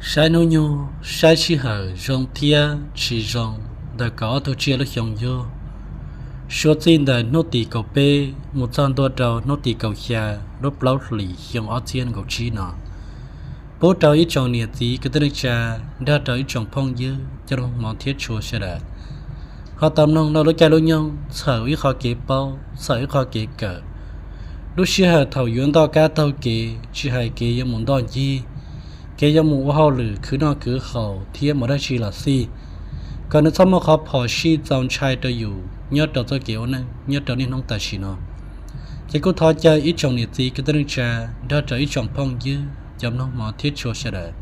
Saib hnub nyoog, saib sij hawm zoo thiab tsis zoo ntawm kaum ob tug tsiaj lub xyoo yug, suav txij ntawm hnub tim kaum peb mus txog ntua rau hnub tim kaum xya lub plaub hlis xyoo ob txhiab nees nkaum tsib no, pub rau ib tsoom niam txiv kwv tij neej tsa nrog rau ib tsoom phooj ywg cov mloog hmov thiab tshua sawv daws ho tau mloog lub caij lub nyoog txhawm ib qho kev paub, txhawm ib qho kev kawm. Lub sij hawm thaum yuav ntoj kab taug kev, tsis hais kev yuav mus ntoj ncig, kev yuav mus ua hauj lwm khwv noj khwv haus thiab mus dab tsi los xij, kom nws txhob muaj qhov phom sij txaus ntshai rau yus nyob rau txoj kev ua neej nyob rau niaj hnub tam sim no. Ces kuj thov caw ib tsoom niam txiv kwv tij neej tsa nrog rau ib tsoom phooj ywg cov mloog hmov thiab tshua sawv daws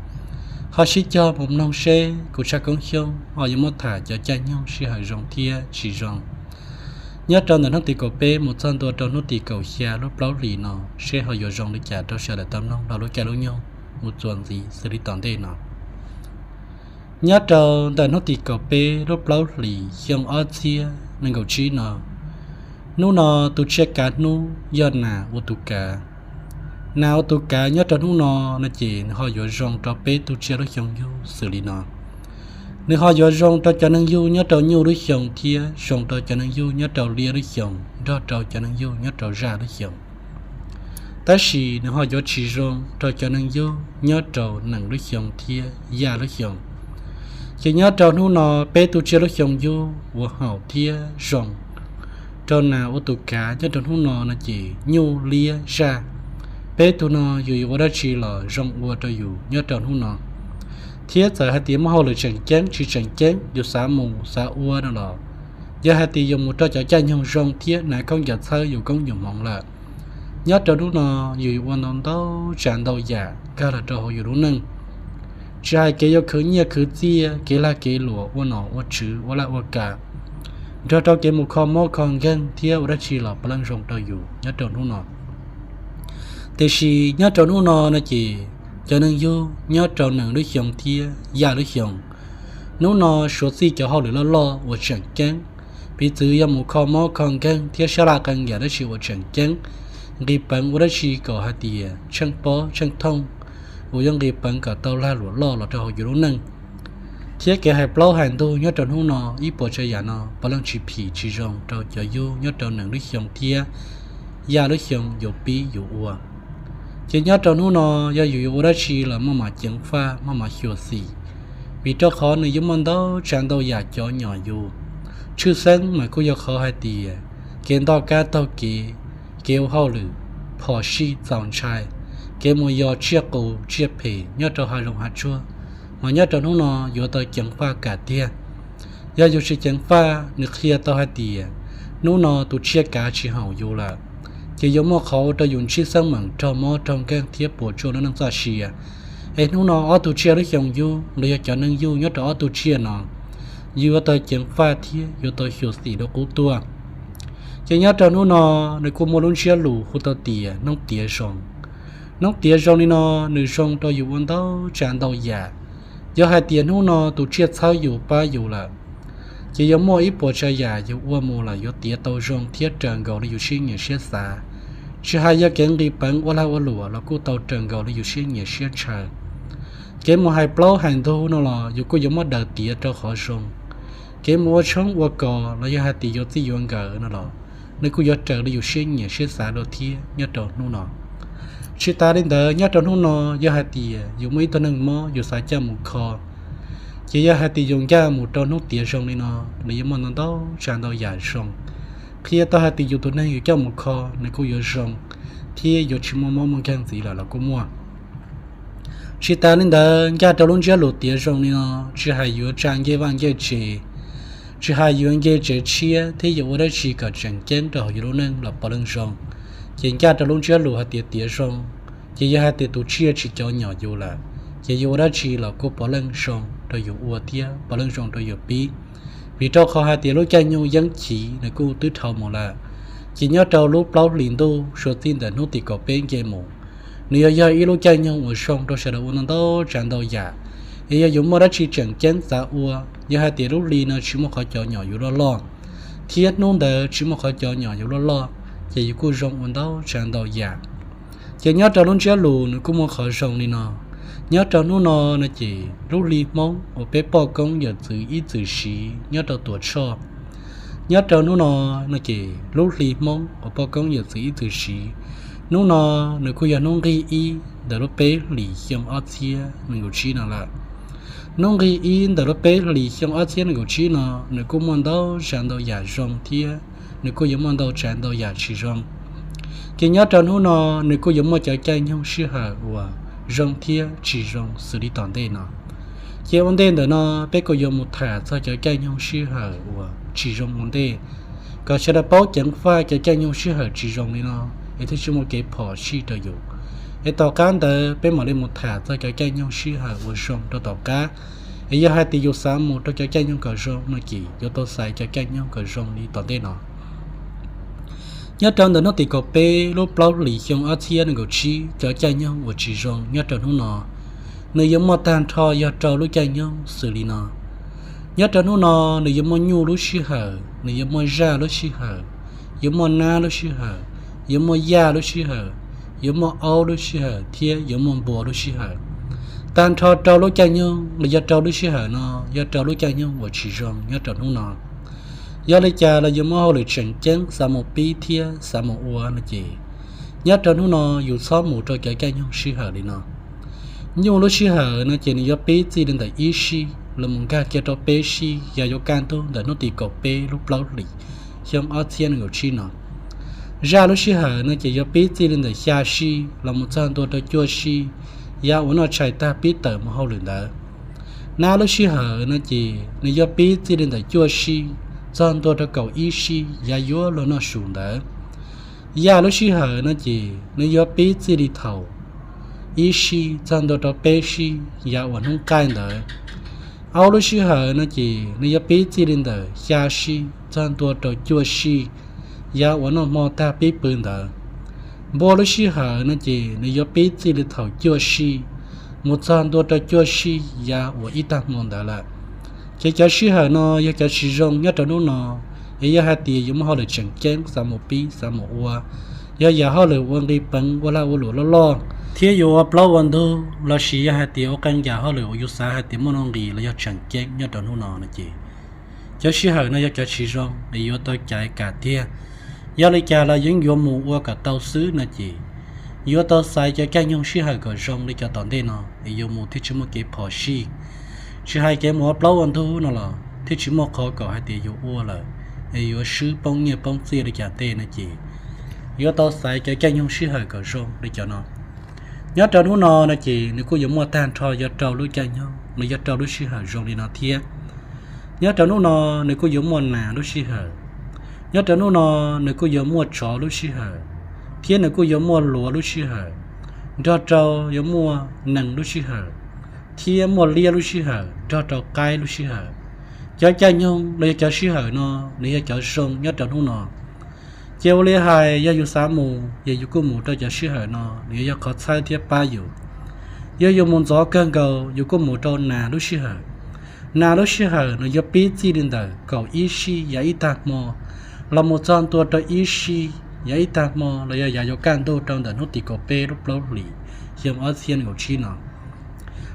ho sib cog mus mloog seb kuv Tshaj Koob Xyooj ho yuav muab tham cov caij nyoog sij hawm zoo thiab tsis zoo nyob rau ntawm hnub tim kaum peb mus txog ntua rau hnub tim kaum xya lub plaub hlis no, seb ho yuav zoo li cas rau sawv daws tau mloog los lub caij lub nyoog mus txuas ntxiv xws li tom ntej no. Nyob rau ntawm hnub tim kaum peb lub plaub hlis xyoo ob txhiab nees nkaum tsib no, hnub no tus tsiaj kav hnub yog nas ua tus kav. Nas ua tus kav nyob rau hnub no no ces nws ho yuav zoo rau peb tug tsiaj lub xyoo yug xws li no. Nws ho yuav zoo rau cov neeg yug nyob rau nyuj lub xyoo thiab zoo rau cov neeg yug nyob rau liab lub xyoo nrog rau cov neeg yug nyob rau zaj lub xyoo. Tab sis nws ho yuav tsis zoo rau cov neeg yug nyob rau nees lub xyoo thiab yaj lub xyoo. Ces nyob rau hnub no peb tug tsiaj lub xyoo yug uas haum thiab zoo rau nas ua tus kav nyob rau hnub no no ces nyuj liab zaj, peb tug no yus yuav ua dab tsi los zoo ua rau yus nyob rau hnub no. Thiab txawm hais tias muaj hauj lwm tseem ceeb tsis tseem ceeb yus xav mus xav ua no los, yog hais tias yus mus rau cov caij nyoog zoo thiab hnav khaub ncaws txhawb yus koob yus hmoov lawm, nyob rau hnub no yus yuav ua ntau ntau tsav ntau yam nkag los rau hauv yus lub neej. Tsis hais kev yuav khwv nyiaj khwv txiaj, kev lag kev luam, ua nom ua tswv, ua laj ua kam, nrog rau kev mus kho mob kho nkeeg thiab ua dab tsi los puav leej zoo rau yus nyob rau hnub no. Tiam sis nyob rau hnub no no ces cov neeg yug nyob rau nees lub xyoo thiab yaj lub xyoo, hnub no suav txij cov hauj lwm loj loj uas tseem ceeb, piv txwv yog mus kho mob kho nkeeg thiab sab laj qee yam dab tsi uas tseem ceeb, nqis peev ua dab tsi kom hais tias tsheej pob tsheej thooj uas yuav nqis peev kom tau lag luam loj los rau hauv yus lub neej. Thiab kev hais plaub hais ntug nyob rau hnub no ib puas tsav yam no puav leej tsis phim tsis zoo rau cov yug nyob rau nees lub xyoo thiab yaj lub xyoo yus pib yus ua. Ces nyob rau hnub no yog yus yuav ua dab tsi los muaj mas ceev faj muaj mas xyuam xim, vim rau qhov nws yuav muaj ntau tsav ntau yam cov nyom yus. Tshwj xeeb mas kuj yog qhov hais tias kev ntoj kab taug kev, kev ua hauj lwm, phom sij txaus ntshai, kev mus yos tsiaj qus tsiaj phem nyob rau hav zoov hav tsuag, mas nyob rau hnub no yuav tau ceev faj kam tiag. Yog yus tsis ceev faj, nws qhia tau hais tias hnub no tus tsiaj kav tsis haum yus lawm, ces yuav muaj qhov ua rau yus ntsib xeeb meem raug mob raug nkeeg thiab puas tsuaj lub neej txoj sia. Es hnub no ob tug tsiaj lub xyoo yug los yog cov neeg yug nyob rau ob tug tsiaj no, yus yuav tau ceev faj thiab yuav tau xyuam xim rau qub tuaj. Ces nyob rau hnub no, nws kuj muaj lub ntsiab lus hu tau tias hnub tiav zoo. Hnub tiav zoo li no, nws zoo rau yus ua ntau tsav ntau yam. Yog hais tias hnub no tus tsiaj txhawb yus pab yus lawm, ces yuav muaj ib puas tsav yam yus ua mus los yuav tiav tau zoo thiab raws nkaus li yus siab nyiam siab xav. Tsis hais yog kev nqis peev ua lag ua luam los kuj tau raws nkaus li yus siab nyiam siab ntshaw. Kev mus hais plaub hais ntug no los yus kuj yuav muab daws tiav rau qhov zoo. Kev mus ua tshoob ua kos los yog hais tias yuav txij yuav nkawm no los, nws kuj yuav raws li yus siab nyiam siab xav dua thiab nyob rau hnub no. Tsis tas li ntawd, nyob rau hnub no yog hais tias yus muaj ib tug neeg mob yus xav coj mus kho, ces yog hais tias yus nkag mus rau hnub tiav zoo li no, nws yuav muaj ntau ntau tsav ntau yam zoo. Qhia tau hais tias yus tus neeg yus coj mus kho nws kuj yuav zoo, thiab yuav tsis muaj mob muaj nkeeg ntxiv lawm los kuj muaj. Tsis tas li ntawd, nkag rau lub ntsiab lus tiav zoo li no, tsis hais yuav tsa ncej vaj ncej tsev, tsis hais yuav nce tsev tshiab thiab yuav ua dab tsi kom tseem ceeb rau hauv yus lub neej los puav leej zoo. Ces nkag rau lub ntsiab lus hais tias tiav zoo, ces yog hais tias tus tsiaj tsis cov nyom yus lawm, ces yuav ua dab tsi los kuj puav leej zoo rau yus ua thiab puav leej zoo rau yus pib. Vim rau qhov hais tias lub caij nyoog yeeb chiv nws kuj twb dhau mus lawm, ces nyob rau lub plaub hlis ntuj suav txij ntawm hnub tim kaum peb nce mus, nws yuav yog ib lub caij nyoog uas zoo rau sawv daws ua ntau ntau tsav ntau yam. Es yog yus muaj dab tsi tseem ceeb xav ua, yog hais tias lub hli no tsis muaj qhov cov nyom yus loj loj, thiab hnub ntawd tsis muaj qhov cov nyom yus loj loj, ces yus kuj zoo ua ntau tsav ntau yam. Ces nyob rau lub ntsiab lus nws kuj muaj qhov zoo li no, Nyob rau hnub no no ces lub hli Hmoob uas peb poj koob yawm txwv ib txwm siv nyob rau Tuam Tshoj. Nyob rau hnub no no ces lub hli Hmoob uas poj koob yawm txwv ib txwm siv, hnub no nws kuj yog hnub nqig ib ntawm lub peb hlis xyoo ob txhiab nees nkaum tsib no lawm. Hnub nqig ib ntawm lub peb hlis xyoo ob txhiab nees nkaum tsib no, nws kuj muaj ntau tsav ntau yam zoo thiab nws kuj yuav muaj ntau tsav ntau yam tsis zoo. Ces nyob rau hnub no, nws kuj yuav muaj cov caij nyoog sij hawm uas zoo thiab tsis zoo xws li tom ntej no. Ces ua ntej ntawm no, peb kuj yuav mus tham txog cov caij nyoog sij hawm uas tsis zoo ua ntej, kom sawv daws paub ceev faj cov caij nyoog sij hawm tsis zoo li no, es thiaj tsis muaj kev phom sij rau yus. Es tom qab ntawd peb mam li mus tham txog cov caij nyoog sij hawm uas zoo rau tom qab. Es yog hais tias yus xav mus rau cov caij nyoog kom zoo no ces yuav tau xaiv cov caij nyoog kom zoo li tom ntej no. Nyob rau ntawm hnub tim kaum peb lub plaub hlis xyoo ob txhiab nees nkaum tsib, cov caij nyoog uas tsis zoo nyob rau hnub no, nws yuav muaj tag nrho yog rau lub caij nyoog xws li no. Nyob rau hnub no, nws yuav muaj nyuj lub sij hawm, nws yuav muaj zaj lub sij hawm, yuav muaj nab lub sij hawm, yuav muaj yaj lub sij hawm, yuav muaj aub lub sij hawm thiab yuav muaj npua lub sij hawm. Tag nrho rau lub caij nyoog los yog rau lub sij hawm no yog rau lub caij nyoog uas tsis zoo nyob rau hnub no. Yog li cas los yus muaj hauj lwm tseem ceeb xav mus pib thiab xav mus ua no ces, nyob rau hnub no yus txhob mus rau cov caij nyoog sij hawm li no. Nyuj lub sij hawm no ces nws yuav pib txij li ntawm ib sij los mus nkag kiag rau peb sij yav yuav kaj ntug ntawm hnub tim kaum peb lub plaub hlis xyoo ob txhiab nees nkaum tsib no. Zaj lub sij hawm no ces yuav pib txij li ntawm xya sij los mus txog ntua rau cuaj sij yav uas noj tshais tag pib tawm mus hauj lwm ntawd. Nab lub sij hawm no ces nws yuav pib txij li ntawm cuaj sij txog ntua rau kaum ib sij yav yuav luag noj su ntawd. Yaj lub sij hawm no ces nws yuav pib txij li thaum ib sij txog ntua rau peb sij yav uas hnub qaij ntawd. Aub lub sij hawm no ces nws yuav pib txij li ntawm xya sij txog ntua rau cuaj sij yav uas noj hmo tag pib pw ntawd. Npua lub sij hawm no ces nws yuav pib txij li thaum cuaj sij mus txog ntua rau cuaj sij yav uas ib tag hmo ntawd lawm. Ces cov sij hawm no yog cov tsis zoo nyob rau hnub no, es yog hais tias yus muaj hauj lwm tseem ceeb xav mus pib xav mus ua, yog yam hauj lwm ua nqi peev ua lag ua luam loj loj, thiab yus ua plaub ua ntug lossis yog hais tias ua qee yam hauj lwm uas yus xav hais tias muaj nuj nqis los yog tseem ceeb nyob rau hnub no no ces, cov sij hawm no yog cov tsis zoo es yuav tau caiv kam tiag. Yog li cas los yeej yuav mus ua kom tau xwb no ces, yuav tau xaiv cov caij nyoog sij hawm kom zoo li cov tom ntej no es yuav mus thiaj tsis muaj kev phom sij. Tsis hais kev mus ua plaub ua ntug no los thiaj tsis muaj qhov kom hais tias yus ua lawm es yuav swb poob nyiaj poob txiaj li cas tej no ces, yuav tau xaiv cov caij nyoog sij hawm kom zoo li cov no. Nyob rau hnub no no ces nws kuj yuav muaj tag nrho yog rau lub caij nyoog los yog rau lub sij hawm zoo li no thiab. Nyob rau hnub no nws kuj yuav muaj nas lub sij hawm. Nyob rau hnub no nws kuj yuav muaj tsov lub sij hawm, thiab nws kuj yuav muaj luav lub sij hawm, nrog rau yuav muaj nees lub sij hawm, thiab muaj liab lub sij hawm nrog rau qaib lub sij hawm. Cov caij nyoog los yog cov sij hawm no nws yog cov zoo nyob rau hnub no. Ces ua li hais yog yus xav mus ces yus kuj mus rau cov sij hawm no, nws yuav yog qhov txhawb thiab pab yus. Yog yus mus ntxov kawg nkaus yus kuj mus rau nas lub sij hawm. Nas lub sij hawm nws yuav pib txij li ntawm kaum ib sij yav ib tag hmo los mus txog ntua rau ib sij yav ib tag hmo los yog yav yuav kaj ntug rau ntawm hnub tim kaum peb lub plaub hlis xyoo ob txhiab nees nkaum tsib no.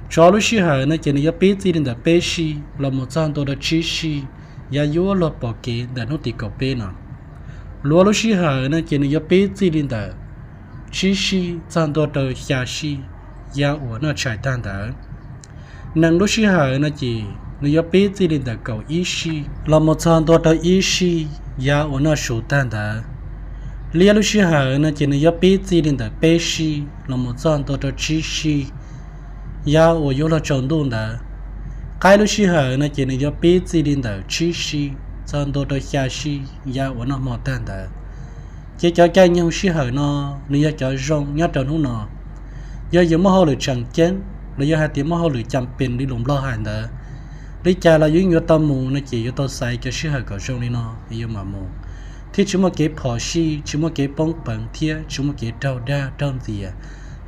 Tsov lub sij hawm no ces nws yuav pib txij li ntawm peb sij los mus txog ntua rau tsib sij yav yuav luag pom kev ntawm hnub tim kaum peb no. Luav lub sij hawm no ces nws yuav pib txij li ntawm tsib sij txog ntua rau xya sij yav uas noj tshais tag ntawd. Nees lub sij hawm no ces nws yuav pib txij li ntawm kaum ib sij los mus txog ntua rau ib sij yav uas noj su tag ntawd. Liab lub sij hawm no ces nws yuav pib txij li ntawm peb sij los mus txog ntua rau tsib sij yav uas yuav luag tsaus ntuj ntawd. Qaib lub sij hawm no ces nws yuav pib txij li ntawm tsib sij txog ntua rau xya sij yav uas noj hmo tag ntawd. Ces cov caij nyoog sij hawm no nws yog cov zoo nyob rau hnub no. Yog yus muaj hauj lwm tseem ceeb los yog hais tias muaj hauj lwm cam pes li lus Nplog hais ntawd, li cas los yeej yuav tau mus no ces yuav tau xaiv cov sij hawm kom zoo li no es yuav mam mus, thiaj tsis muaj kev phom sij, tsis muaj kev poob peev thiab tsis muaj kev raug dag raug ntxias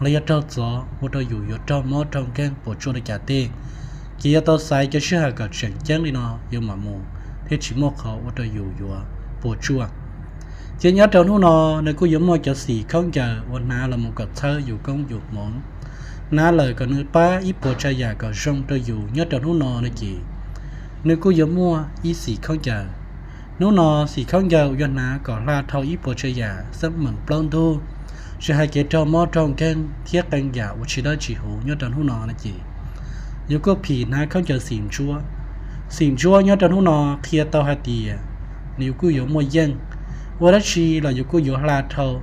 los yog raug txov ua rau yus yuav raug mob raug nkeeg puas tsuaj li cas tej. Ces yuav tau xaiv cov sij hawm kom tseem ceeb li no yuav mam mus, thiaj tsis muaj qhov ua rau yus yuav puas tsuaj. Ces nyob rau hnub no nws kuj yuav muaj cov xim khaub ncaws uas hnav los mus kom txhawb yus koob yus hmoov. hnav lawm kom nws pab ib puas tsav yam kom zoo rau yus nyob rau hnub no no ces nws kuj yuav muaj ib xim khaub ncaws. Hnub no xim khaub ncaws uas yog hnav kom hla dhau ib puas tsav yam xeeb meem plaub ntug, tsis hais kev raug mob raug nkeeg thiab qee yam uas tsis dawb tsis huv nyob rau hnub no no ces yus kuj phim hnav khaub ncaws xim ntsuab. Xim ntsuab nyob rau hnub no qhia tau hais tias nws yus kuj yuav muaj yeej, ua dab tsi los yus kuj yuav hla dhau,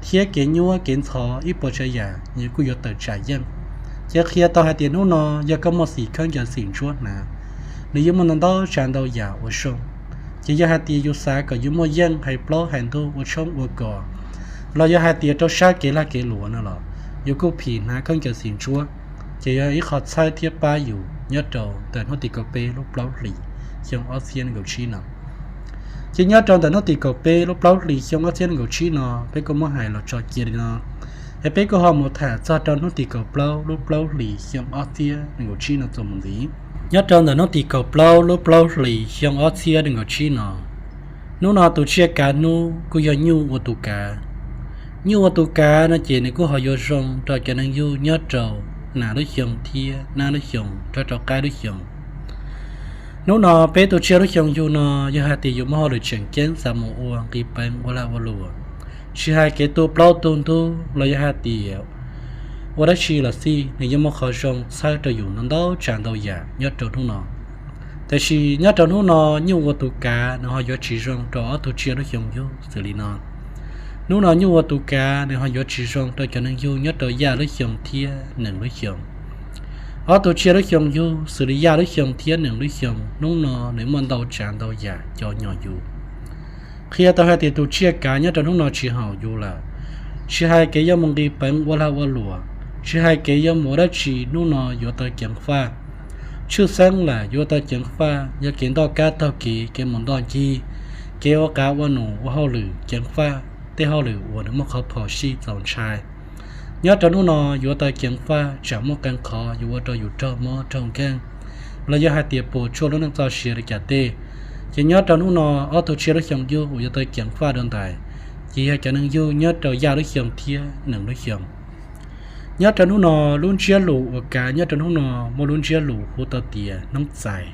thiab kev nyuaj kev ntxhov ib puas tsav yam yus kuj yuav tawm tsam yeej. Ces qhia tau hais tias hnub no yog koj muaj xim khaub ncaws xim ntsuab hnav, nws yeej muaj ntau ntau tsav ntau yam uas zoo. Ces yog hais tias yus xav kom yus muaj yeej hais plaub hais ntug ua tshoob ua kos, los yog hais tias rau sab kev lag kev luam no los yus kuj phim hnav khaub ncaws xim ntsuab, ces yog ib qho txhawb thiab pab yus nyob rau ntawm hnub tim kaum peb lub plaub hlis xyoo ob txhiab nees nkaum tsib no. Ces nyob rau ntawm hnub tim kaum peb lub plaub hlis xyoo ob txhiab nees nkaum tsib no peb kuj muab hais los tso cia li no, es peb kuj ho mus tham txog rau hnub tim kaum plaub lub plaub hlis xyoo ob txhiab nees nkaum tsib no txuas mus ntxiv. Nyob rau ntawm hnub tim kaum plaub lub plaub hlis xyoo ob txhiab nees nkaum tsib no, hnub no tus tsiaj kav hnub kuj yog nyuj ua tus kav. Nyuj ua tus kav no ces nws kuj ho yuav zoo rau cov neeg yug nyob rau nas lub xyoo thiab nab lub xyoo rov rau qab lub xyoo. Hnub no peb tus tsiaj lub xyoo yug no, yog hais tias yus muaj hauj lwm tseem ceeb xav mus ua nqis peev ua lag ua luam, tsis hais kev tu plaub tu ntug los yog hais tias ua dab tsi los xij, nws yeej muaj qhov zoo txhawb rau yus ntau ntau tsav ntau yam nyob rau hnub no. Tiam sis nyob rau hnub no nyuj ua tus kav nws ho yuav tsis zoo rau ob tug tsiaj lub xyoo yug xws li no. Hnub no nyuj ua tus kav nws ho yuav tsis zoo rau cov neeg yug nyob rau yaj lub xyoo thiab nees lub xyoo. Ob tug tsiaj lub xyoo yug xws li yaj lub xyoo thiab nees lub xyoo hnub no nws muaj ntau tsav ntau yam cov nyom yus. Qhia tau hais tias tus tsiaj kav nyob rau hnub no tsis haum yus lawm. Tsis hais kev yuav mus nqis peev ua lag ua luam, tsis hais kev yuav mus ua dab tsi hnub no yuav tau ceev faj. Tshwj xeeb lawm yuav tau ceev faj yog kev ntoj kab taug kev, kev mus ntoj ncig, kev ua qav ua num ua hauj lwm ceev faj tej hauj lwm uas nws muaj qhov phom sij txaus ntshai. Nyob rau hnub no yuav tau ceev faj tsam muaj qee qhov yuav ua rau yus raug mob raug nkeeg, los yog hais tias puas tsuaj lub neej txoj sia li cas tej. Ces nyob rau hnub no ob tug tsiaj lub xyoo yug uas yuav tau ceev faj dua ntais, ces yog cov neeg yug nyob rau yaj lub xyoo thiab nees lub xyoo. Nyob rau hnub no lub ntsiab lus uas kav nyob rau hnub no muaj lub ntsiab lus hu tau tias hnub txais.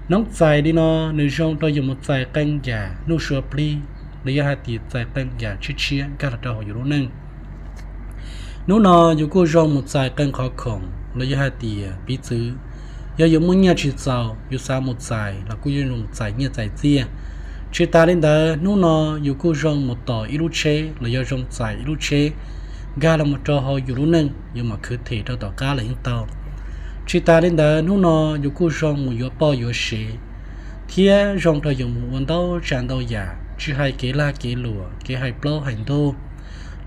Hnub txais li no nws zoo rau yus mus txais qee yam nuj sua plig, los yog hais tias txais qee yam tshiab tshiab nkag los rau hauv yus lub neej. Hnub no yus kuj zoo mus txais qee qhov khoom los yog hais tias piv txwv, yog yus muaj nyiaj tsis txaus yus xav mus txais los kuj yuav zoo mus txais nyiaj txais txiaj. Tsis tas li ntawd hnub no yus kuj zoo mus tos ib lub tsheb los yog zoo txais ib lub tsheb nkag los mus rau hauv yus lub neej, yus mam khwv them rau tom qab los yeej tau. Tsis tas li ntawd hnub no yus kuj zoo mus yuav poj yuav sev, thiab zoo rau yus mus ua ntau tsav ntau yam tsis hais kev lag kev luam kev hais plaub hais ntug.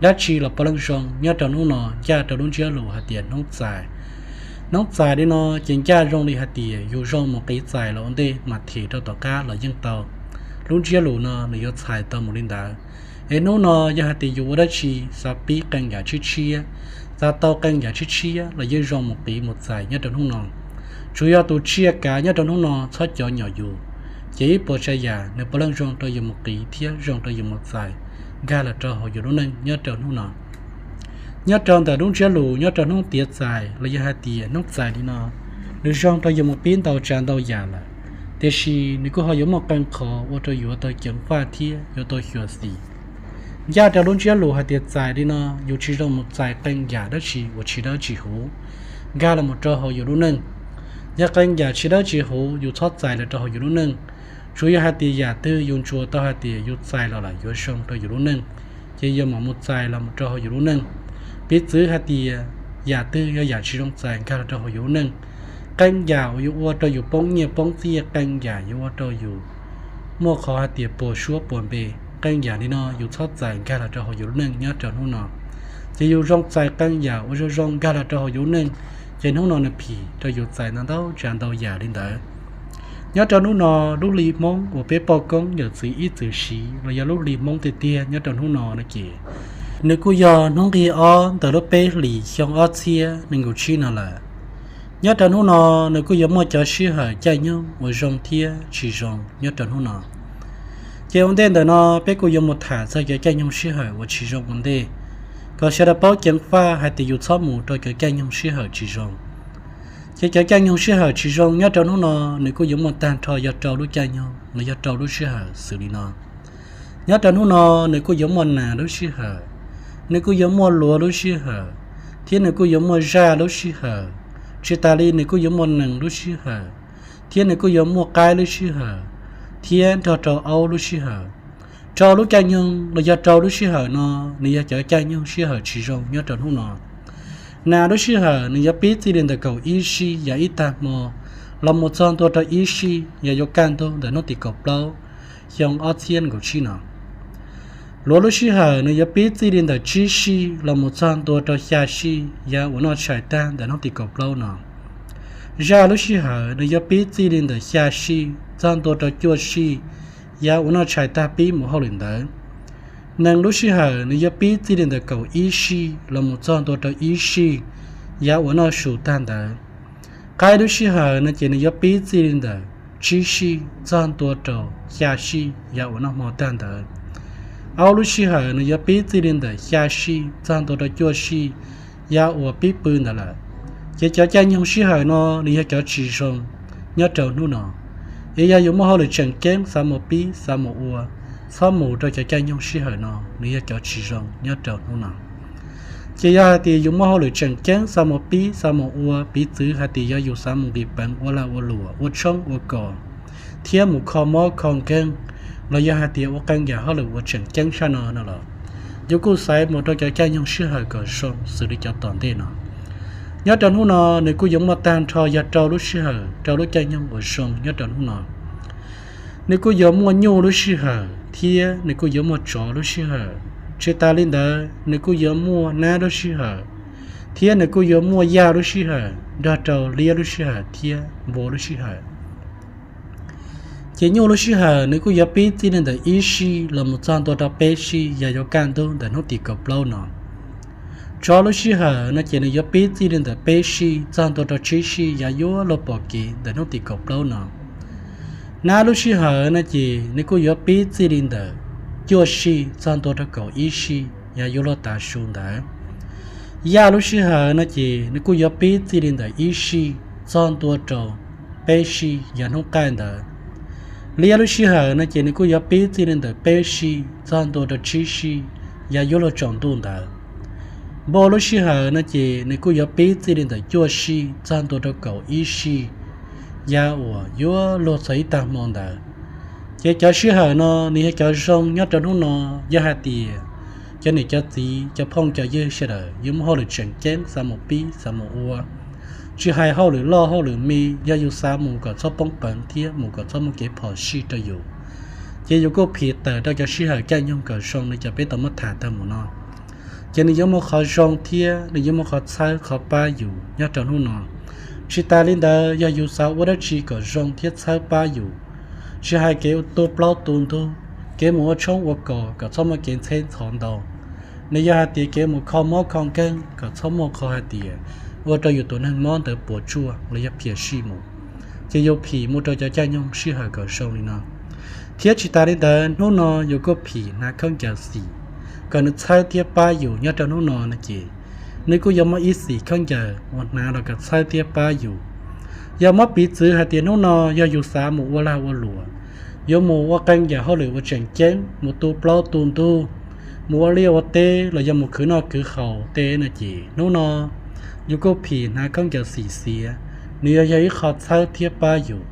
Dab tsi los puav leej zoo nyob rau hnub no ncaj rau lub ntsiab lus hais tias hnub txais. Hnub txais li no ces ncaj zoo li hais tias yus zoo mus qiv txais los ua ntej mas them rau tom qab los yeej tau. Lub ntsiab lus no nws yuav txhais tau mus li ntawd. Es hnub no yog hais tias yus ua dab tsi xav pib qee yam tshiab tshiab, xav tau qee yam tshiab tshiab los yeej zoo mus qiv mus txais nyob rau hnub no. Tsuas yog tus tsiaj kav nyob rau hnub no txhob cov nyom yus, ces ib puas tsav yam nws puav leej zoo rau yus mus qiv thiab zoo rau yus mus txais nkag los rau hauv yus lub neej nyob rau hnub no. Nyob rau ntawm lub ntsiab lus nyob rau hnub tiav txais los yog hais tias hnub txais li no, nws zoo rau yus mus pib ntau tsav ntau yam lawm, tiam sis nws kuj ho yuav muaj qee qhov ua rau yus yuav tau ceev faj thiab yuav tau xyuam xim. Ncaj rau lub ntsiab lus hais tias txais li no, yus tsis zoo mus txais qee yam dab tsi uas tsis dawb tsis huv nkag los mus rau hauv yus lub neej. Yog qee yam tsis dawb tsis huv yus txhob txais los rau hauv yus lub neej. Tsuas yog hais tias yam twg yus ntsuas tau hais tias yus txais los lawm yuav zoo rau yus lub neej, ces yus mam mus txais los mus rau hauv yus lub neej. Piv txwv hais tias yam twg yog yam tsis zoo txais nkag los rau hauv yus lub neej. Qee yam uas yuav ua rau yus poob nyiaj poob txiaj, qee yam yuav ua rau yus muaj qhov hais tias puas suab puas npe, qee yam li no yus txhob txais nkag los rau hauv yus lub neej nyob rau hnub no. Ces yus zoo txais qee yam uas zoo zoo nkag los rau hauv yus lub neej, ces hnub no nws phim rau yus txais ntau ntau tsav ntau yam li ntawd. Nyob rau hnub no, lub hli Hmoob uas peb poj koob yawm txwv ib txwm siv los yog lub hli Hmoob tiag tiag nyob rau hnub no no ces nws kuj yog hnub nqig ob ntawm lub peb hlis xyoo ob txhiab nees nkaum tsib no lawm. Nyob rau hnub no, nws kuj yuav muaj cov sij hawm caij nyoog uas zoo thiab tsis zoo nyob rau hnub no. Ces ua ntej ntawm no peb kuj yuav mus tham txog cov caij nyoog sij hawm uas tsis zoo ua ntej. kom sawv daws paub ceev faj hais tias yus txhob mus rau cov caij nyoog sij hawm tsis zoo. Ces cov caij nyoog sij hawm tsis zoo nyob rau hnub no, nws kuj yuav muaj tag nrho yog rau lub caij nyoog los yog rau lub sij hawm xws li no. Nyob rau hnub no, nws kuj yuav muaj nas lub sij hawm, nws kuj yuav muaj luav lub sij hawm, thiab nws kuj yuav muaj zaj lub sij hawm. Tsis tas li nws kuj yuav muaj nees lub sij hawm, thiab nws kuj yuav muaj qaib lub sij hawm, thiab nrog rau aub lub sij hawm. Rau lub caij nyoog los yog rau lub sij hawm no, nws yog cov caij nyoog sij hawm tsis zoo nyob rau hnub no. Nas lub sij hawm nws yuav pib txij li ntawm kaum ib sij yog ib tag hmo los mus txog ntua rau ib sij yog yuav kaj ntug ntawm hnub tim kaum plaub xyoo ob txhiab nees nkaum tsib no. Luav lub sij hawm nws yuav pib txij li ntawm tsib sij los mus txog ntua rau xya sij yog uas noj tshais tag ntawm hnub tim kaum plaub no. Zaj lub sij hawm nws yuav pib txij li ntawm xya sij txog ntua rau cuaj sij yog uas noj tshais tag pib mus hauj lwm ntawd. Nees lub sij hawm nws yuav pib txij li ntawm kaum ib sij los mus txog ntua rau ib sij yog uas noj su tag ntawd. Qaib lub sij hawm no ces nws yuav pib txij li ntawm tsib sij txog ntua rau xya sij yog uas noj hmo tag ntawd. Aub lub sij hawm nws yuav pib txij li ntawm xya sij txog ntua rau cuaj sij yog uas pib pw ntawd lawm. Ces cov caij nyoog sij hawm no nws yog cov tsis zoo nyob rau hnub no. Es yog yus muaj hauj lwm tseem ceeb xav mus pib xav mus ua, txhob mus rau cov caij nyoog sij hawm no, nws yog cov tsis zoo nyob rau hnub no. Ces yog hais tias yus muaj hauj lwm tseem ceeb xav mus pib xav mus ua, piv txwv hais tias yog yus xav mus nqis peev ua lag ua luam, ua tshoob ua kos, thiab mus kho mob kho nkeeg, los yog hais tias ua qee yam hauj lwm uas tseem ceeb sab no no los, yus kuj xaiv mus rau cov caij nyoog sij hawm kom zoo xws li cov tom ntej no. Nyob rau hnub no, nws kuj yuav muaj tag nrho yog rau lub sij hawm, rau lub caij nyoog uas zoo nyob rau hnub no. Nws kuj yuav muaj nyuj lub sij hawm, thiab nws kuj yuav muaj tsov lub sij hawm. Tsis tas li ntawd, nws kuj yuav muaj nab lub sij hawm, thiab nws kuj yuav muaj yaj lub sij hawm, nrog rau liab lub sij hawm thiab npua lub sij hawm. Ces nyuj lub sij hawm nws kuj yuav pib txij li ntawm ib sij los mus txog ntua rau peb sij yog yuav kaj ntug ntawm hnub tim kaum plaub no. Tsov lub sij hawm no ces nws yuav pib txij li ntawm peb sij txog ntua rau tsib sij yog yuav luag pom kev ntawm hnub tim kaum plaub no. Nab lub sij hawm no ces nws kuj yuav pib txij li ntawm cuaj sij txog ntua rau kaum ib sij yog yuav luag tav su ntawd. Yaj lub sij hawm no ces nws kuj yuav pib txij li ntawm ib sij txog ntua rau peb sij yog hnub qaij ntawd. Liab lub sij hawm no ces nws kuj yuav pib txij li ntawm peb sij txog ntua rau tsib sij yog yuav luag tsaus ntuj ntawd. Npua lub sij hawm no ces nws kuj yuav pib txij li ntawm cuaj sij txog ntua rau kaum ib sij yog uas yuav luag txog ib tag hmo ntawd. Ces cov sij hawm no nws yog cov zoo nyob rau hnub no. Yog hais tias cov niam cov txiv, cov phooj cov ywg sawv daws yuav muaj hauj lwm tseem ceeb xav mus pib xav mus ua, tsis hais hauj lwm loj hauj lwm me, yog yus xav mus kom txhob poob peev thiab mus kom txhob muaj kev phom sij rau yus, ces yus kuj phim tawm rau cov sij hawm caij nyoog kom zoo li cov peb tau muab tham tag mus no. Ces nws yuav muaj qhov zoo thiab nws yuav muaj qhov txhawb qhov pab yus nyob rau hnub no. Tsis tas li ntawd, yog yus xav ua dab tsi kom zoo thiab txhawb pab yus, tsis hais kev tu plaub tu ntug, kev mus ua tshoob ua kos kom txhob muaj kev ntxheb ntxhov ntau, nws yog hais tias kev mus kho mob kho nkeeg kom txhob muaj qhov hais tias ua rau yus tus neeg mob ntawd puas tsuaj los yog phiam sij mus, ces yus phim mus rau cov caij nyoog sij hawm kom zoo li no. Thiab tsis tas li ntawd, hnub no yus kuj phim hnav khaub ncaws xim kom nws txhawb thiab pab yus nyob rau hnub no no ces, nws kuj yuav muaj ib xim khaub ncaws uas hnav los kom txhawb thiab pab yus. Yog muab piv txwv hais tias hnub no yog yus xav mus ua lag ua luam, yuav mus ua qee yam hauj lwm uas tseem ceeb, mus tu plaub tu ntug, mus ua liaj ua teb los yog mus khwv noj khwv haus tej no ces hnub no yus kuj phim hnav khaub ncaws xim xiav, nws yuav yog ib qho txhawb thiab pab yus.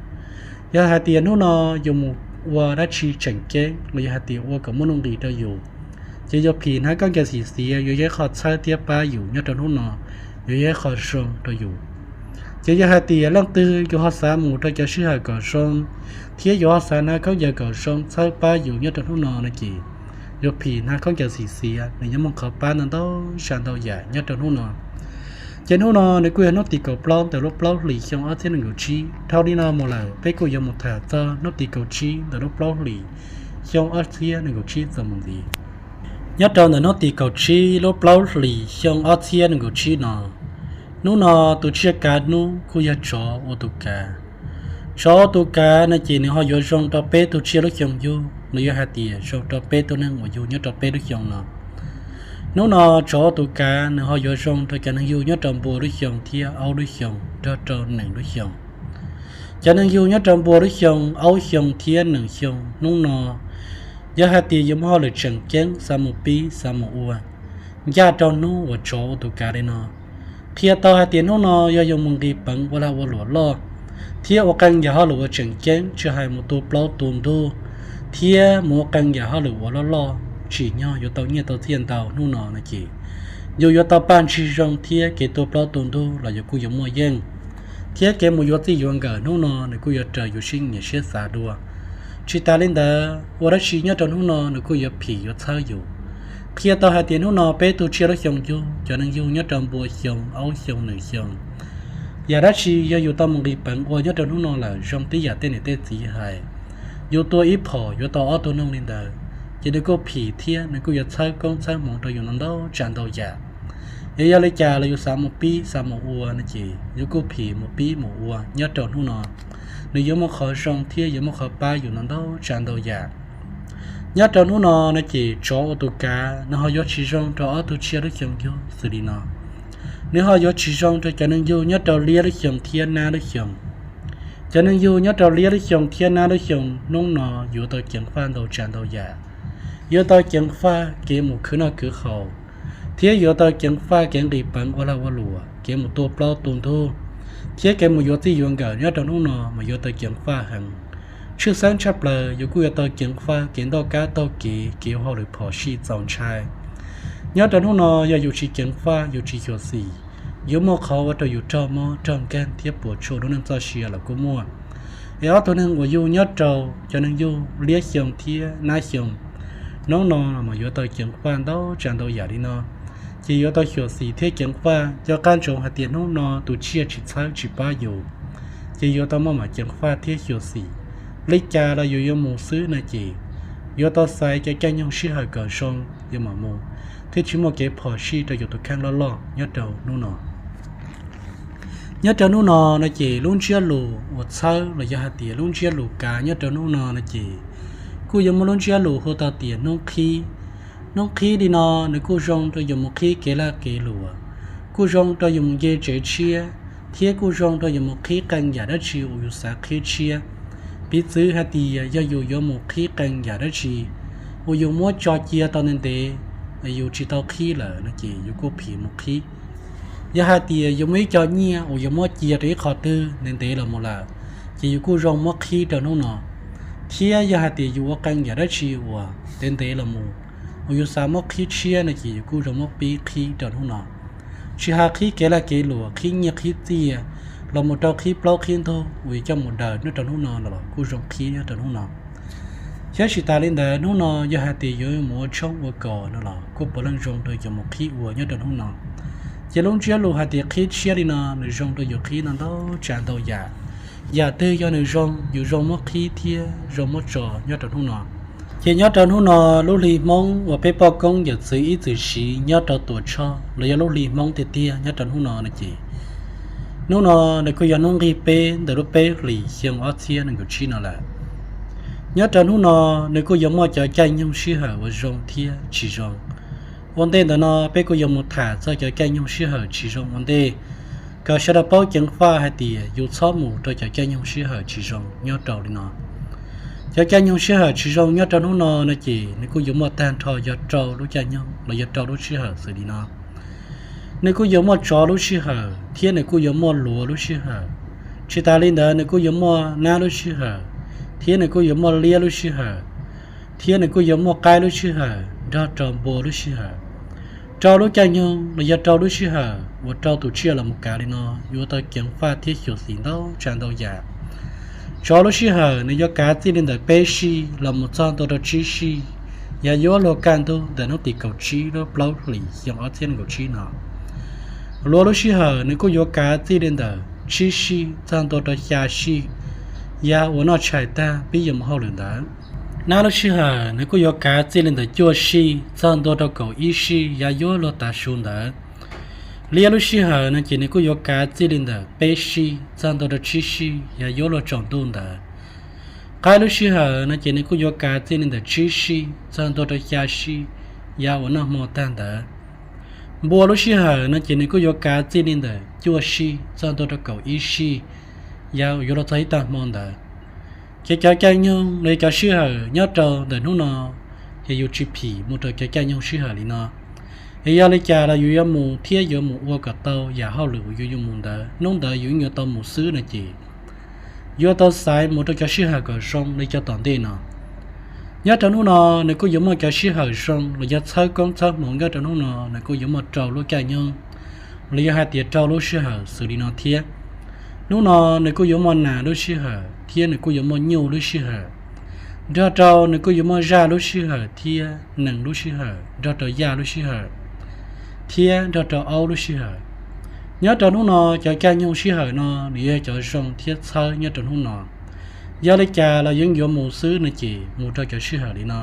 Yog hais tias hnub no yus mus ua dab tsi tseem ceeb los yog hais tias ua kom muaj nuj nqis rau yus, ces yus phim hnav khaub ncaws xim xiav yuav yog ib qho txhawb thiab pab yus nyob rau hnub no, yuav yog ib qho zoo rau yus. Ces yog hais tias leej twg yus ho xav mus rau cov sij hawm kom zoo, thiab yus ho xav hnav khaub ncaws kom zoo txhawb pab yus nyob rau hnub no no ces, yus phim hnav khaub ncaws xim xiav nws yuav muaj qhov pab ntau ntau tsav ntau yam nyob rau hnub no. Ces hnub no nws kuj yog hnub tim kaum plaub ntawm lub plaub hlis xyoo ob txhiab nees nkaum tsib. Dhau li no mus lawm peb kuj yuav mus tham txog hnub tim kaum tsib ntawm lub plaub hlis xyoo ob txhiab nees nkaum tsib txuas mus ntxiv. Nyob rau ntawm hnub tim kaum tsib lub plaub hlis xyoo ob txhiab nees nkaum tsib no, hnub no tus tsiaj kav hnub kuj yog tsov ua tus kav. Tsov ua tus kav no ces nws ho yuav zoo rau peb tug tsiaj lub xyoo yug los yog hais tias zoo rau peb tug neeg uas yug nyob rau peb lub xyoo no. Hnub no tsov ua tus kav nws ho yuav zoo rau cov neeg yug nyob rau npua lub xyoo thiab aub lub xyoo nrog rau nees lub xyoo. Cov neeg yug nyob rau npua lub xyoo, aub xyoo thiab nees xyoo hnub no, yog hais tias yuav muaj hauj lwm tseem ceeb xav mus pib xav mus ua, ncaj rau hnub uas tsov ua tus kav li no, qhia tau hais tias hnub no yog yuav mus nqis peev ua lag ua luam loj, thiab ua qee yam hauj lwm uas tseem ceeb, tsis hais mus tu plaub tu ntug, thiab mus ua qee yam hauj lwm uas loj loj, tsim nyog yuav tau nyiaj tau txiaj ntau hnub no no ces, yus yuav tau paj ntsig zoo thiab kev tu plaub tu ntug los yus kuj yuav muaj yeej, thiab kev mus yuav txij yuav nkawm hnub no nws kuj yuav raws yus siab nyiam siab xav dua. Tsis tas li ntawd, ua dab tsi nyob rau hnub no nws kuj yuav phim yuav txhawb yus. Qhia tau hais tias hnub no peb tug tsiaj lub xyoo yug, cov neeg yug nyob rau npua xyoo, aub xyoo, nees xyoo, yam dab tsi yog yus tau mus nqis peev ua nyob rau hnub no lawm, zoo tib yam tej niam tej txiv hais, yus tua ib phom yuav tau ob tug noog li ntawd, ces nws kuj phim thiab nws kuj yuav txhawb koob txhawb hmoov rau yus ntau ntau tsav ntau yam. Es yog li cas los yus xav mus pib xav mus ua no ces yus kuj phim mus pib mus ua nyob rau hnub no, nws yuav muaj qhov zoo thiab yuav muaj qhov pab yus ntau ntau tsav ntau yam. Nyob rau hnub no no ces tsov ua tus kav nws ho yuav tsis zoo rau ob tug tsiaj lub xyoo yug xws li no. Nws ho yuav tsis zoo rau cov neeg yug nyob rau liab lub xyoo thiab nab lub xyoo. Cov neeg yug nyob rau liab lub xyoo thiab nab lub xyoo hnub no yuav tau ceev faj ntau tsav ntau yam, yuav tau ceev faj kev mus khwv noj khwv haus, thiab yuav tau ceev faj kev nqis peev ua lag ua luam, kev mus tua plaub tu ntug, thiab kev mus yuav txij yuav nkawm nyob rau hnub no mas yuav tau ceev faj heev. Tshwj xeeb tshaj plaws yus kuj yuav tau ceev faj kev ntoj kab taug kev, kev ua hauj lwm phom sij txaus ntshai. Nyob rau hnub no yog yus tsis ceev faj, yus tsis xyuam xim, yuav muaj qhov ua rau yus raug mob raug nkeeg thiab puas tsuaj lub neej txoj sia los kuj muaj. Es ob tug neeg uas yug nyob rau cov neeg yug liab xyoo thiab nab xyoo hnub no mas yuav tau ceev faj ntau tsav ntau yam li no, ces yuav tau xyuam xim thiab ceev faj. Cov qab ntsoov hais tias hnub no tus tsiaj tsis txhawb tsis pab yus, ces yuav tau muaj mam ceev faj thiab xyuam xim. Li cas los yus yuav mus xwb no ces yuav tau xaiv cov caij nyoog sij hawm kom zoo yuav mam mus, thiab tsis muaj kev phom sij rau yus tus kheej loj loj nyob rau hnub no. Nyob rau hnub no no ces lub ntsiab lus uas txhawb los yog hais tias lub ntsiab lus kav nyob rau hnub no no ces kuj yuav muaj lub ntsiab lus hu tau tias hnub qhib. Hnub qhib li no nws kuj zoo rau yus mus qhib kev lag kev luam, kuj zoo rau yus mus nce tsev tshiab, thiab kuj zoo rau yus mus qhib qee yam dab tsi uas yus xav qhib tshiab. Piv txwv hais tias yog yus yuav mus qhib qee yam dab tsi uas yus muab tso cia tau ntev ntev, yus tsis tau qhib lawm no ces yus kuj phim mus qhib. Yog hais tias yus muaj ib co nyiaj uas yus muab cia rau ib qho twg ntev ntev los mus lawm, ces yus kuj zoo muab qhib rau hnub no. Thiab yog hais tias yus ua qee yam dab tsi uas ntev ntev los mus uas yus xav muab qhib tshiab no ces yus kuj zoo muab pib qhib rau hnub no. Tsis hais qhib kev lag kev luam, qhib nyiaj qhib txiaj, los mus rau qhib plaub qhib ntug uas yus coj mus daws nyob rau hnub no los kuj zoo qhib nyob rau hnub no. Thiab tsis tas li ntawd, hnub no yog hais tias yuav mus ua tshoob ua kos no los kuj puav leej zoo rau yus mus qhib ua nyob rau hnub no. Ces lub ntsiab lus hais tias qhib tshiab li no nws zoo rau yus qhib no ntau tsav ntau yam. Yam twg yog nws zoo yus zoo muab qhib thiab zoo muab tso nyob rau hnub no. Ces nyob rau hnub no, lub hli Hmoob uas peb poj koob yawm txwv ib txwm siv nyob rau Tuam Tshoj los yog lub hli Hmoob tiag tiag nyob rau hnub no no ces, hnub no nws kuj yog hnub nqig peb ntawm lub peb hlis xyoo ob txhiab nees nkaum tsib no lawm. Nyob rau hnub no, nws kuj yuav muaj cov caij nyoog sij hawm uas zoo thiab tsis zoo. Ua ntej ntawm no peb kuj yuav mus tham txog cov caij nyoog sij hawm tsis zoo ua ntej, kom sawv daws paub ceev faj hais tias yus txhob mus rau cov caij nyoog sij hawm tsis zoo nyob rau li no. Cov caij nyoog sij hawm tsis zoo nyob rau hnub no no ces nws kuj yuav muaj tag nrho yog rau lub caij nyoog los yog rau lub sij hawm xws li no. Nws kuj yuav muaj tsov lub sij hawm thiab nws kuj yuav muaj luav lub sij hawm. Tsis tas li ntawd nws kuj yuav muaj nab lub sij hawm, thiab nws kuj yuav muaj liab lub sij hawm, thiab nws kuj yuav muaj qaib lub sij hawm nrog rau npua lub sij hawm. Rau lub caij nyoog los yog rau lub sij hawm uas rau tus tsiaj los mus kav li no yuav tau ceev faj thiab xyuam xim ntau tsav ntau yam. Tsov lub sij hawm nws yuav kav txij li ntawm peb sij los mus txog ntua rau tsib sij, yav yuav luag kaj ntug ntawm hnub tim kaum tsib lub plaub hlis xyoo ob txhiab nees nkaum tsib no. Luav lub sij hawm nws kuj yuav kav txij li ntawm tsib sij txog ntua rau xya sij, yav uas noj tshais tag pib yuav mus hauj lwm ntawd. Nab lub sij hawm nws kuj yuav kav txij li ntawm cuaj sij txog ntua rau kaum ib sij, yav yuav luag tav su ntawd. Liab lub sij hawm no ces nws kuj yuav kav txij li ntawm peb sij txog ntua rau tsib sij, yav yuav luag tsaus ntuj ntawd. Qaib lub sij hawm no ces nws kuj yuav kav txij li ntawm tsib sij txog ntua rau xya sij, yav uas noj hmo tag ntawd. Npua lub sij hawm no ces nws kuj yuav kav txij li ntawm cuaj sij txog ntua rau kaum ib sij, yog yuav los txog ib tag hmo ntawd. Ces cov caij nyoog los yog cov sij hawm nyob rau ntawm hnub no, ces yus tsis phim mus rau cov caij nyoog sij hawm li no. Es yog li cas los yus yuav mus thiab yuav mus ua kom tau yam hauj lwm uas yus yuav mus ntawd, hnub ntawd yus yuav tau mus xwb no ces yuav tau xaiv mus rau cov sij hawm kom zoo li cov tom ntej no. Nyob rau hnub no, nws kuj yuav muaj cov sij hawm zoo los yog txhawb koob txhawb hmoov nyob rau hnub no, nws kuj yuav muaj rau lub caij nyoog los yog hais tias rau lub sij hawm xws li no thiab. Hnub no nws kuj yuav muaj nas lub sij hawm thiab nws kuj yuav muaj nyuj lub sij hawm, nrog rau nws kuj yuav muaj zaj lub sij hawm thiab nees lub sij hawm, nrog rau yaj lub sij hawm thiab nrog rau aub lub sij hawm. Nyob rau hnub no, cov caij nyoog sij hawm no nws yog cov zoo thiab txhawb nyob rau hnub no. Yog li cas los yeej yuav mus xwb no ces mus rau cov sij hawm li no,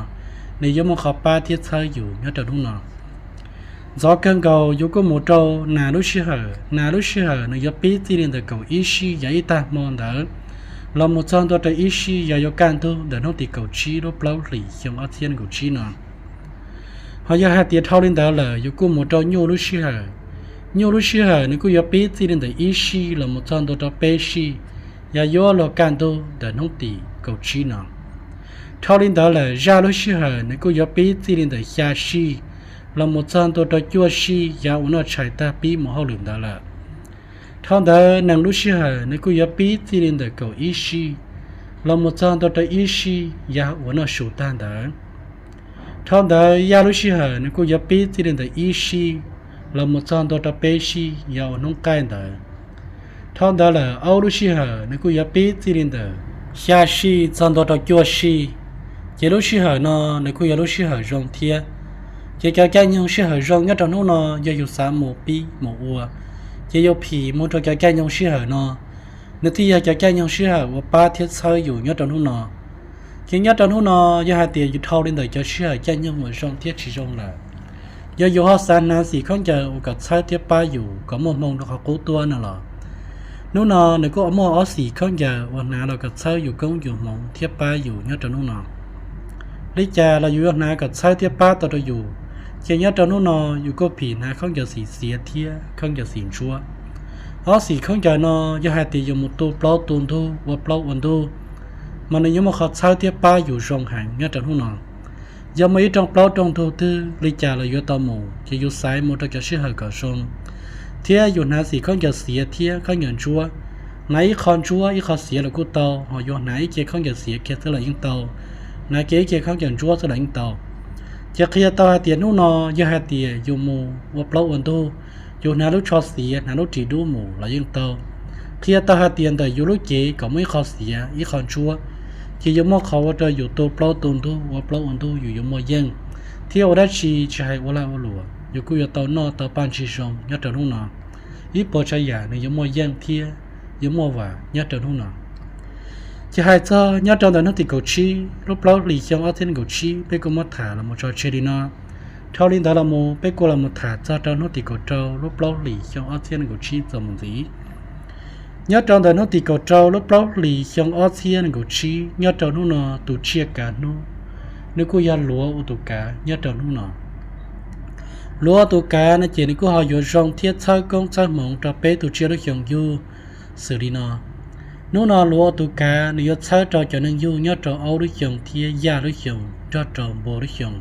nws yuav muaj qhov pab thiab txhawb yus nyob rau hnub no. Ntxov kawg nkaus yus kuj mus rau nas lub sij hawm. Nas lub sij hawm nws yuav pib txij li ntawm kaum ib sij yog ib tag hmo ntawd los mus txog ntua rau ib sij yog yuav kaj ntug ntawm hnub tim kaum tsib lub plaub hlis xyoo ob txhiab nees nkaum tsib no. Ho yog hais tias dhau li ntawd lawm yus kuj mus rau nyuj lub sij hawm. Nyuj lub sij hawm nws kuj yuav pib txij li ntawm ib sij los mus txog ntua rau peb sij yog yuav luag kaj ntug ntawm hnub tim kaum tsib no. Dhau li ntawd lawm zaj lub sij hawm nws kuj yuav pib txij li ntawm xya sij los mus txog ntua rau cuaj sij yog ua noj tshais tag pib mus hauj lwm ntawd lawm. Dhau ntawd nees lub sij hawm nws kuj yuav pib txij li ntawm kaum ib sij los mus txog ntua rau ib sij yog ua noj su tag ntawd. Dhau ntawd yaj lub sij hawm nws kuj yuav pib txij li ntawm ib sij los mus txog ntua rau peb sij yog ua hnub qaij ntawd. Dhau ntawd lawm aub lub sij hawm nws kuj yuav pib txij li ntawm xya sij txog ntua rau cuaj sij. Ces lub sij hawm no nws kuj yog lub sij hawm zoo thiab. Ces cov caij nyoog sij hawm zoo nyob rau hnub no yog yus xav mus pib mus ua, ces yus phim mus rau cov caij nyoog sij hawm no, nws thiaj yog cov caij nyoog sij hawm uas pab thiab txhawb yus nyob rau hnub no. Ces nyob rau hnub no, yog hais tias yus dhau li ntawm cov sij hawm caij nyoog uas zoo thiab tsis zoo lawm, yog yus ho xav hnav xim khaub ncaws uas kom txhawb thiab pab yus kom muaj hmoo rau qhov qub tuaj no los, hnub no nws kuj muaj ob xim khaub ncaws uas hnav los kom txhawb yus koob yus hmoov thiab pab yus nyob rau hnub no. Li cas los yus yuav hnav kom txhawb thiab pab tau rau yus, ces nyob rau hnub no yus kuj phim hnav khaub ncaws xim xiav thiab khaub ncaws xim ntsuab. Ob xim khaub ncaws no, yog hais tias yus mus tu plaub tu ntug ua plaub ua ntug, mas nws yuav muaj qhov txhawb thiab pab yus zoo heev nyob rau hnub no. Yog muaj ib rooj plaub rooj ntug twg li cas los yuav tau mus, ces yus xaiv mus rau cov sij hawm kom zoo, thiab yus hnav xim khaub ncaws xiav thiab khaub ncaws ntsuab. Hnav ib qho ntsuab ib qho xiav los kuj tau, ho yus hnav ib ce khaub ncaws xiav kiag xwb los yeej tau, hnav kiag ib ce khaub ncaws ntsuab xwb los yeej tau. Ces qhia tau hais tias hnub no yog hais tias yus mus ua plaub ua ntug, yus hnav lub tsho xiav hnav lub ris dub mus los yeej tau. Qhia tau hais tias ntawm yus lub cev kom muaj ib qho xiav ib qho ntsuab, ces yuav muaj qhov ua rau yus tu plaub tu ntug ua plaub ua ntug yus yuav muaj yeej, thiab ua dab tsi tsis hais ua lag ua luam yus kuj yuav tau noj tau paj ntsis zoo nyob rau hnub no. Ib puas tsav yam nws yuav muaj yeej thiab yuav muaj vam nyob rau hnub no. Ces hais txog nyob rau ntawm hnub tim kaum tsib lub plaub hlis xyoo ob txhiab nees nkaum tsib peb kuj muab tham los mus tso tseg li no. Dhau li ntawd los mus peb kuj los mus tham txog rau hnub tim kaum rau lub plaub hlis xyoo ob txhiab nees nkaum tsib txuas mus ntxiv. Nyob rau ntawm hnub tim kaum rau lub plaub hlis xyoo ob txhiab nees nkaum tsib nyob rau hnub no tus tsiaj kav hnub, nws kuj yog luav ua tus kav nyob rau hnub no. Luav ua tus kav no ces nws kuj ho yuav zoo thiab txhawb koob txhawb hmoov rau peb tus tsiaj lub xyoo yug xws li no. Hnub no luav ua tus kav nws yuav txhawb rau cov neeg yug nyob rau aub lub xyoo thiab yaj lub xyoo nrog rau npua lub xyoo.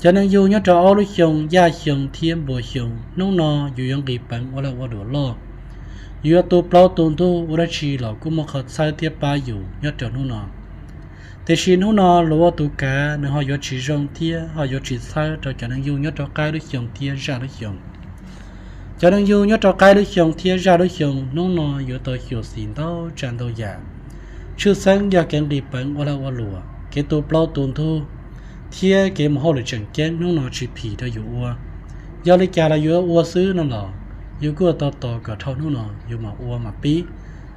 Cov neeg yug nyob rau aub lub xyoo, yaj xyoo thiab npua xyoo, hnub no yus yuav nqis peev ua lag ua luam loj. Yus yuav tu plaub tu ntug ua dab tsi los kuj muaj qhov txhawb thiab pab yus nyob rau hnub no. Tiam sis hnub no luav ua tus kav nws ho yuav tsis zoo thiab ho yuav tsis txhawb rau cov neeg yug nyob rau qaib lub xyoo thiab zaj lub xyoo. Cov neeg yug nyob rau qaib lub xyoo thiab zaj lub xyoo hnub no yuav tau xyuam xim ntau tsav ntau yam. Tshwj xeeb yog kev nqis peev ua lag ua luam, kev tu plaub tu ntug, thiab kev mus hauj lwm tseem ceeb hnub no tsis phim rau yus ua. Yog li cas los yus ua xwb no los, yus kuj tau tos kom dhau hnub no yus mam ua mam pib,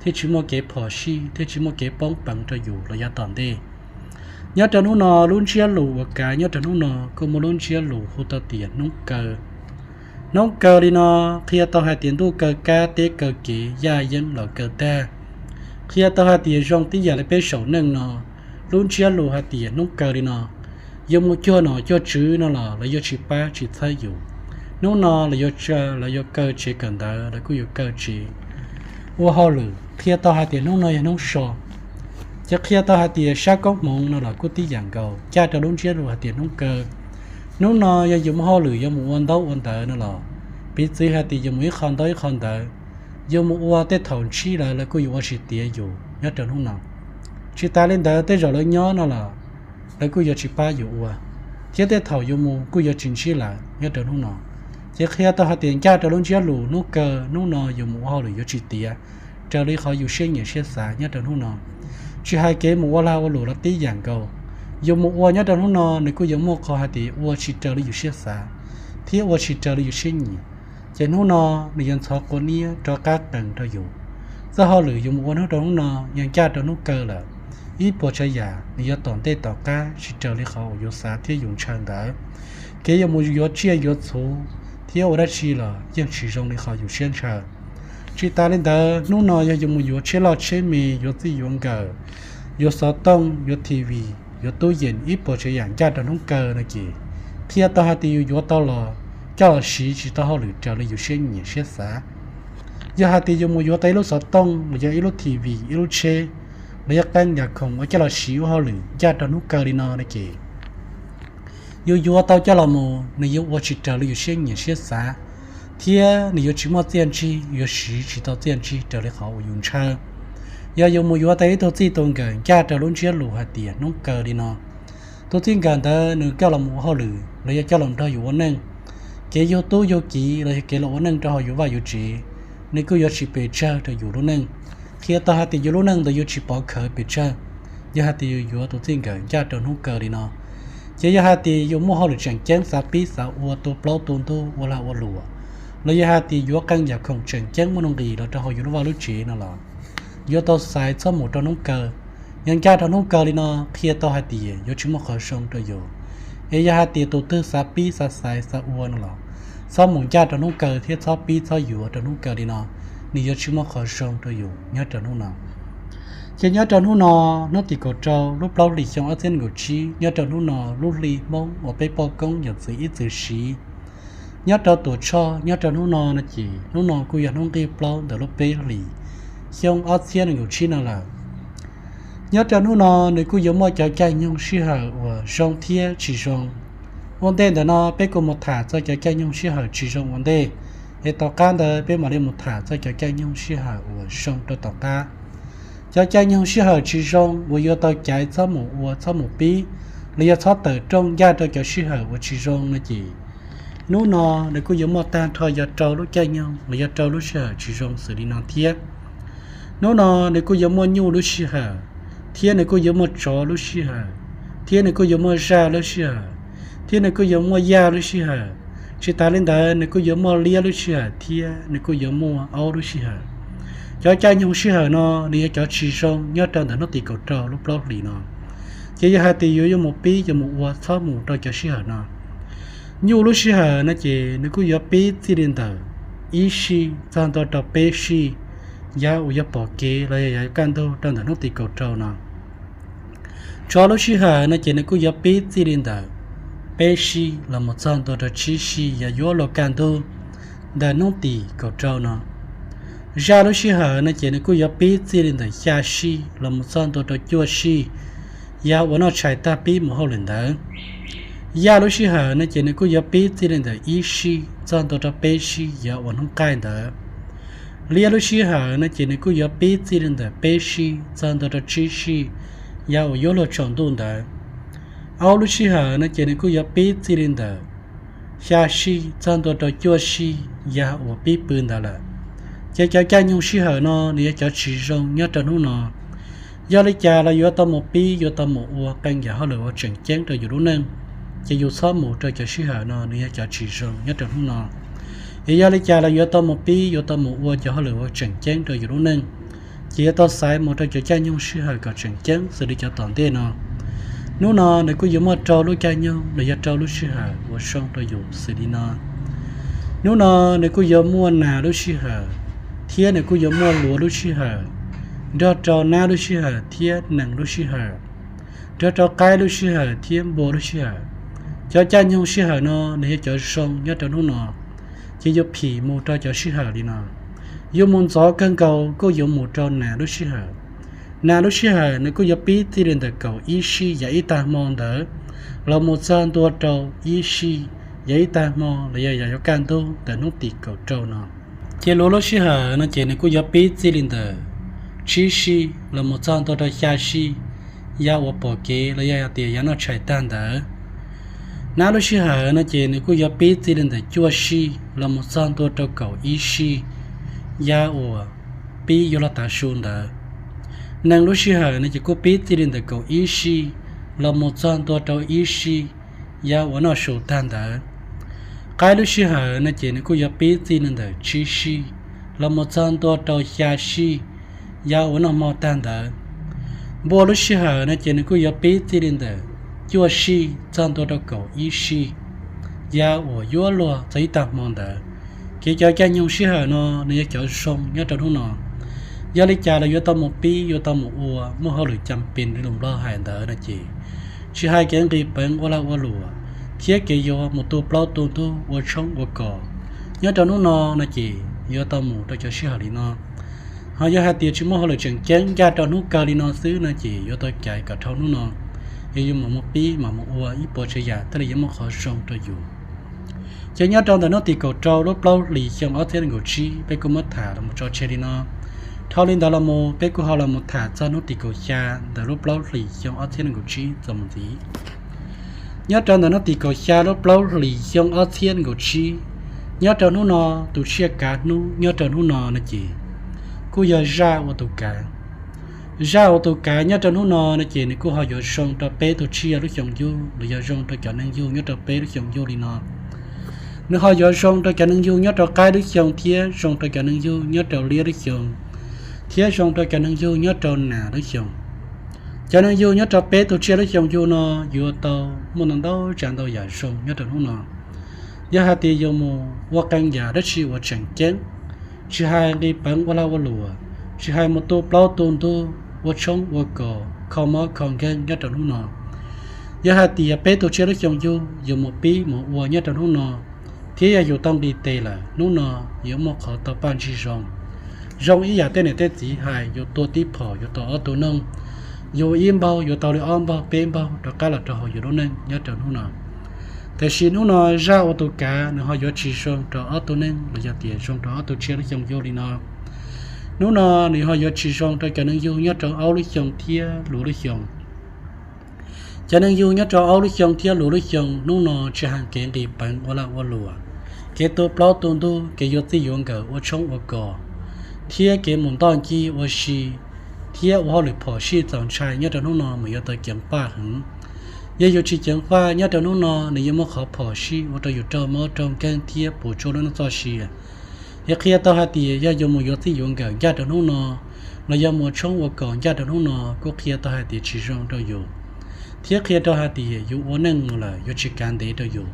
thiaj tsis muaj kev phom sij thiab tsis muaj kev poob peev rau yus los yav tom ntej. Nyob rau hnub no lub ntsiab lus uas kav nyob rau hnub no kuj muaj lub ntsiab lus hu tau tias hnub kaw. Hnub kaw li no qhia tau hais tias ntuj kaw kab teb kaw kev yaj yeeb los kaw tag. Qhia tau hais tias zoo tib yam li peb saum neej no, lub ntsiab lus hais tias hnub kaw li no, yuav mus cuag nom cuag tswv no los lawv yuav tsis pab tsis txhawb yus. Hnub no lawv yuav kaw tsev kawm ntawv, lawv kuj yuav kaw tsev ua hauj lwm. Qhia tau hais tias hnub no yog hnub so, ces qhia tau hais tias sab koob hmoov no los kuj tib yam nkaus, ncaj rau lub ntsiab lus hais tias hnub kaw. Hnub no yog yus muaj hauj lwm yuav mus ua ntaub ua ntawv no los, piv txwv hais tias yus mus ib qho ntaub ib qho ntawv, yus mus ua tej thaum ntsib lawv, lawv kuj yuav ua tsis tiav yus nyob rau hnub no. Tsis tas li ntawd, tej zaum lawv nyob no los lawv kuj yuav tsis pab yus ua, thiab tej thaum yus mus kuj yuav tsis ntsib lawv nyob rau hnub no. Ces qhia tau hais tias ncaj rau lub ntsiab lus hnub kaw, hnub no yus mus ua hauj lwm yuav tsis tiav raws li qhov yus siab nyiam siab xav nyob rau hnub no. Tsis hais kev mus ua lag ua luam los tib yam nkaus, yus mus ua nyob rau hnub no nws kuj yuav muaj qhov hais tias ua tsis raws li yus siab xav thiab ua tsis raws li yus siab nyiam. Ces hnub no nws yuav ntxhov quav niab rov qab qees rau yus. Txoj hauj lwm yus mus ua hnub rau hnub no yog ncaj rau hnub kaw lawm, ib puas tsav yam nws yuav tom ntej tom qab tsis raws li qhov uas yus xav thiab yus ntshaw ntawd. Kev yuav mus yuav tsiaj yuav txhu thiab ua dab tsi los yeej tsis zoo li qhov yus siab ntshaw. Tsis tas li ntawd, hnub no yog yus mus yuav tsheb loj tsheb me, yuav txij yuav nkawm, yuav xov tooj, yuav T V, yuav tub yees, ib puas tsav yam ncaj rau hnub kaw no ces qhia tau hais tias yus yuav tau los coj los siv tsis tau hauj lwm raws li yus siab nyiam siab xav. Yog hais tias yus mus yuav tau ib lub xov tooj los yog ib lub T V, ib lub tsheb, los yog qee yam khoom uas coj los siv ua hauj lwm ncaj rau hnub kaw li no no ces yus yuav tau coj los mus nws yuav ua tsis raws li yus siab nyiam siab xav, thiab nws yuav tsis muaj txiaj ntsig, yuav siv tsis tau txiaj ntsig raws li qhov uas yus ntshaw. Yog yus mus yuav tau ib tug txij tus nkawm ncaj rau lub ntsiab lus hais tias hnub kaw li no, tus txij nkawm ntawd nws coj los mus ua hauj lwm los yog coj los nrog yus ua neej, kev yug tub yug kiv los yog kev los ua neej rau hauv yus vaj yus tsev, nws kuj yuav tsis pes tsawg rau yus lub neej. Qhia tau hais tias yus lub neej ntawd yuav tsis pov khawv pes tsawg yog hais tias yus yuav tus txij nkawm ncaj rau hnub kaw li no. Ces yog hais tias yus muaj hauj lwm tseem ceeb, xav pib xav ua, tu plaub tu ntug, ua lag ua luam, los yog hais tias yuav qee yam khoom tseem ceeb muaj nuj nqis los rau hauv yus lub vaj lub tsev no los yuav tau xaiv txhob mus rau hnub kaw. Yog ncaj rau hnub kaw li no qhia tau hais tias yuav tsis muaj qhov zoo rau yus. Es yog hais tias tus twg xav pib xav xaiv xav ua no los txhob mus ncaj rau hnub kaw thiab txhob pib txhob yuav rau hnub kaw li no, nws yuav tsis muaj qhov zoo rau yus nyob rau hnub no. Ces nyob rau hnub no, hnub tim kaum rau lub plaub hlis xyoo ob txhiab nees nkaum tsib, nyob rau hnub no lub hli Hmoob uas peb poj koob yawm txwv ib txwm siv nyob rau Tuam Tshoj, nyob rau hnub no no ces hnub no kuj yog hnub nqig plaub ntawm lub peb hlis xyoo ob txhiab nees nkaum tsib no lawm. Nyob rau hnub no nws kuj yuav muaj cov caij nyoog sij hawm uas zoo thiab tsis zoo. Ua ntej ntawm no peb kuj mus tham txog cov caij nyoog sij hawm tsis zoo ua ntej, es tom qab ntawd peb mam li mus tham txog cov caij nyoog sij hawm uas zoo rau tom qab. Cov caij nyoog sij hawm tsis zoo uas yuav tau caiv txhob mus ua txhob mus pib, los yog txhob tawm rooj ncaj rau cov sij hawm uas tsis zoo no ces hnub no nws kuj yuav muaj tag nrho yog rau lub caij nyoog los yog rau lub sij hawm tsis zoo xws li no thiab. Hnub no nws kuj yuav muaj nyuj lub sij hawm, thiab nws kuj yuav muaj tsov lub sij hawm, thiab nws kuj yuav muaj zaj lub sij hawm, thiab nws kuj yuav muaj yaj lub sij hawm. Tsis tas li ntawd nws kuj yuav muaj liab lub sij hawm thiab nws kuj yuav muaj aub lub sij hawm. Cov caij nyoog sij hawm no nws yog cov tsis zoo nyob rau ntawm hnub tim kaum rau lub plaub hlis no. Ces yog hais tias yuav yuav mus pib yuav mus ua txhob mus rau cov sij hawm no. Nyuj lub sij hawm no ces nws kuj yuav pib txij li ntawm ib sij txog ntua rau peb sij, yav uas yuav pom kev los yog yav kaj ntug rau ntawm hnub tim kaum rau no. Tsov lub sij hawm no ces nws kuj yuav pib txij li ntawm peb sij los mus txog ntua rau tsib sij yav yuav luag kaj ntug ntawm hnub tim kaum rau no. Zaj lub sij hawm no ces nws kuj yuav pib txij li ntawm xya sij los mus txog ntua rau cuaj sij yav uas noj tshais tag pib mus hauj lwm ntawd. Yaj lub sij hawm no ces nws kuj yuav pib txij li ntawm ib sij txog ntua rau peb sij yav uas hnub qaij ntawd. Liab lub sij hawm no ces nws kuj yuav pib txij li ntawm peb sij txog ntua rau tsib sij yav uas yuav luag tsaus ntuj ntawd. Aub lub sij hawm no ces nws kuj yuav pib txij li ntawm xya sij txog ntua rau cuaj sij yav uas pib pw ntawd lawm. Ces cov caij nyoog sij hawm no nws yog cov tsis zoo nyob rau hnub no. Yog li cas los yuav tau mus pib yuav tau mus ua qee yam hauj lwm uas tseem ceeb rau yus lub neej, ces yus txhob mus rau cov sij hawm no nws yog cov tsis zoo nyob rau hnub no. Es yog li cas los yuav tau mus pib yuav tau mus ua cov hauj lwm uas tseem ceeb rau yus lub neej, ces yuav tau xaiv mus rau cov caij nyoog sij hawm kom tseem ceeb xws li cov tom ntej no. Hnub no nws kuj yuav muaj rau lub caij nyoog los yog rau lub sij hawm uas zoo rau yus xws li no. Hnub no nws kuj yuav muaj nas lub sij hawm, thiab nws kuj yuav muaj luav lub sij hawm, nrog rau nab lub sij hawm thiab nees lub sij hawm, nrog rau qaib lub sij hawm thiab npua lub sij hawm. Cov caij nyoog sij hawm no nws yog cov zoo nyob rau hnub no. Ces yuav phim mus rau cov sij hawm li no. Yuav mus ntxov kawg nkaus kuj yuav mus rau nas lub sij hawm. Nas lub sij hawm nws kuj yuav pib txij li ntawm kaum ib sij yav ib tag hmo ntawd los mus txog ntua rau ib sij yav ib tag hmo los yog yav yuav kaj ntug ntawm hnub tim kaum rau no. Ces luv lub sij hawm no ces nws kuj yuav pib txij li ntawm tsib sij los mus txog ntua rau xya sij yav uas pom kev los yog hais tias yav noj tshais tag ntawd. Nab lub sij hawm no ces nws kuj yuav pib txij li ntawm cuaj sij los mus txog ntua rau kaum ib sij yav uas pib yuav luag tav su ntawd. Nees lub sij hawm no ces kuj pib txij li ntawm kaum ib sij los mus txog ntua rau ib sij yav uas noj su tag ntawd. Qaib lub sij hawm no ces nws kuj yuav pib txij li ntawm tsib sij los mus txog ntua rau xya sij yav uas noj hmo tag ntawd. Npua lub sij hawm no ces nws kuj yuav pib txij li ntawm cuaj sij txog ntua rau kaum ib sij yav uas yuav luag txog ib tag hmo ntawd. Kev cov caij nyoog sij hawm no nws yog cov zoo nyob rau hnub no. Yog li cas los yuav tau mus pib yuav tau mus ua, muaj hauj lwm cam pes li lus Nplog hais ntawd no ces, tsis hais kev nqis peev ua lag ua luam thiab kev yuav mus tu plaub tu ntug ua tshoob ua kos nyob rau hnub no no ces yuav tau mus rau cov sij hawm li no. Ho yog hais tias tsis muaj hauj lwm tseem ceeb ncaj rau hnub kawg li no xwb no ces yuav tau caiv kom dhau hnub no, yog yuav mus mus pib mas mus ua ib puas tsav yam thiaj li yuav muaj qhov zoo rau yus. Ces nyob rau ntawm hnub tim kaum rau lub plaub hlis xyoo ob txhiab nees nkaum tsib peb kuj muab tham los mus tso tseg li no. Dhau li ntawd los mus peb kuj ho los mus tham txog hnub tim kaum xya ntawm lub plaub hlis xyoo ob txhiab nees nkaum tsib txuas mus ntxiv. Nyob rau ntawm hnub tim kaum xya lub plaub hlis xyoo ob txhiab nees nkaum tsib, nyob rau hnub no, tus tsiaj kav hnub nyob rau hnub no no ces kuj yog zaj ua tus kav. Zaj ua tus kav nyob rau hnub no no ces nws kuj ho yuav zoo rau peb tug tsiaj lub xyoo yug los yog zoo rau cov neeg yug nyob rau peb lub xyoo yug li no. Nws ho yuav zoo rau cov neeg yug nyob rau qaib lub xyoo thiab zoo rau cov neeg yug nyob rau liab lub xyoo, thiab zoo rau cov neeg yug nyob rau nas lub xyoo. Cov neeg yug nyob rau peb tug tsiaj lub xyoo yug no yuav tau muaj ntau ntau tsav ntau yam zoo nyob rau hnub no. Yog hais tias yuav mus ua qee yam dab tsi uas tseem ceeb, tsis hais nqis peev ua lag ua luam, tsis hais mus tu plaub tu ntug, ua tshoob ua kos, kho mob kho nkeeg nyob rau hnub no, yog hais tias peb tug tsiaj lub xyoo yug yuav mus pib mus ua nyob rau hnub no, thiab yog yus tau nqis tes lawm, hnub no yuav muaj qhov tau paj ntsig zoo. Zoo ib yam tej niam tej txiv hais, yus tua tib phom yuav tau ob tug noog, yus ib npaug yuav tau li ob npaug peb npaug rov qab los rau hauv yus lub neej nyob rau hnub no. Tiam sis hnub no zaj ua tus kav nws ho yuav tsis zoo rau ob tug neeg los yog tias zoo rau ob tug tsiaj lub xyoo yug li no. Hnub no nws ho yuav tsis zoo rau cov neeg yug nyob rau aub lub xyoo thiab luv lub xyoo. Cov neeg yug nyob rau aub lub xyoo thiab luv lub xyoo hnub no tsis hais kev nqis peev ua lag ua luam, kev tu plaub tu ntug, kev yuav txij yuav nkawm ua tshoob ua kos, thiab kev mus ntoj ncig ua si, thiab ua hauj lwm phom sij txaus ntshai nyob rau hnub no mas yuav tau ceev faj heev. Yog yus tsis ceev faj nyob rau hnub no nws yuav muaj qhov phom sij ua rau yus raug mob raug nkeeg thiab puas tsuaj lub neej txoj sia. Yog qhia tau hais tias yog yuav mus yuav txij yuav nkawm ncaj rau hnub no, los yog mus ua tshoob ua kos ncaj rau hnub no kuj qhia tau hais tias tsis zoo rau yus, thiab qhia rau hais tias yus ua neej mus lawm yuav tsis kav ntev rau yus.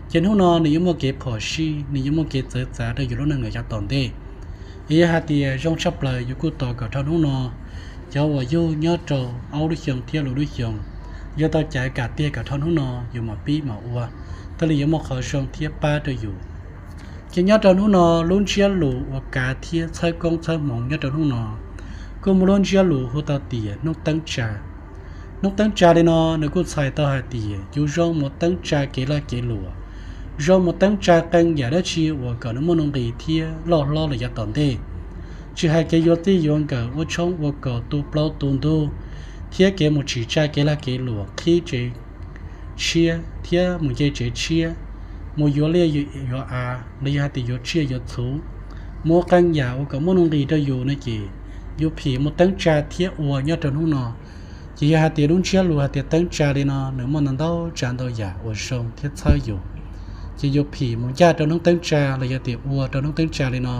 Ces hnub no nws yuav muaj kev phom sij, nws yuav muaj kev txawv txav rau yus lub neej lawm yav tom ntej. Es yog hais tias zoo tshaj plaws yus kuj tos kom dhau hnub no, cov uas yug nyob rau aub lub xyoo thiab luv lub xyoo yuav tau caiv kam tiag kom dhau hnub no yus mam pib mam ua, thiaj li yuav muaj qhov zoo thiab pab rau yus. Ces nyob rau hnub no lub ntsiab lus uas kav thiab txhawb koob txhawb hmoov nyob rau hnub no kuj muaj lub ntsiab lus hu tau tias hnub teeb tsa. Hnub teeb tsa li no nws kuj txhais tau hais tias yus zoo mus teeb tsa kev lag kev luam, zoo mus teeb tsa qee yam dab tsi uas kom nws muaj nuj nqis thiab loj hlob lawm yav tom ntej. Tsis hais kev yuav txij yuav nkawm, ua tshoob ua kos, tu plaub tu ntug, thiab kev mus tsim tsa kev lag kev luam, qhib tsev tshiab thiab mus nce tsev tshiab, mus yuav liaj yuav av los yog hais tias yuav tsiaj yuav txhu, mus ua qee yam uas kom muaj nuj nqis rau yus no ces yus phim mus teeb tsa thiab ua nyob rau hnub no. Ces yog hais tias lub ntsiab lus hais tias teeb tsa li no nws muaj ntau ntau tsav ntau yam uas zoo thiab txhawb yus. Ces yus phim mus ncaj rau hnub teeb tsa los yog tias ua rau hnub teeb tsa li no,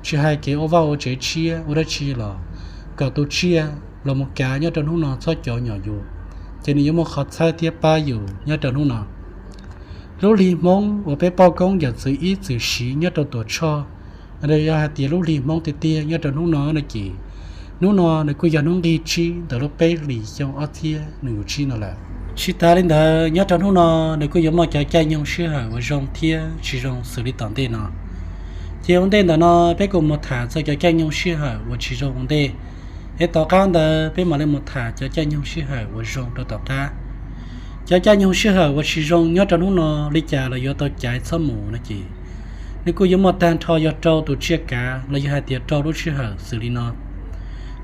tsis hais kev ua vaj ua tsev tshiab ua dab tsi los kom tus tsiaj los mus kav nyob rau hnub no txhob cov nyom yus, ces nws yuav muaj qhov txhawb thiab pab yus nyob rau hnub no. Lub hli Hmoob uas peb poj koob yawm txwv ib txwm siv nyob rau Tuam Tshoj, los yog hais tias lub hli Hmoob tiag tiag nyob rau hnub no no ces, hnub no nws kuj yog hnub nqig tsib ntawm lub peb hlis xyoo ob txhiab nees nkaum tsib no lawm. Tsis tas li ntawd nyob rau hnub no nws kuj yuav muaj cov caij nyoog sij hawm uas zoo thiab tsis zoo xws li tom ntej no. Ces ua ntej ntawm no peb kuj mus tham txog cov caij nyoog sij hawm uas tsis zoo ua ntej, es tom qab ntawd peb mam li mus tham cov caij nyoog sij hawm uas zoo rau tom qab. Cov caij nyoog sij hawm uas tsis zoo nyob rau hnub no li cas los yuav tau caiv txhob mus no ces, nws kuj yuav muaj tag nrho yog rau tus tsiaj kav los yog hais tias rau lub sij hawm xws li no.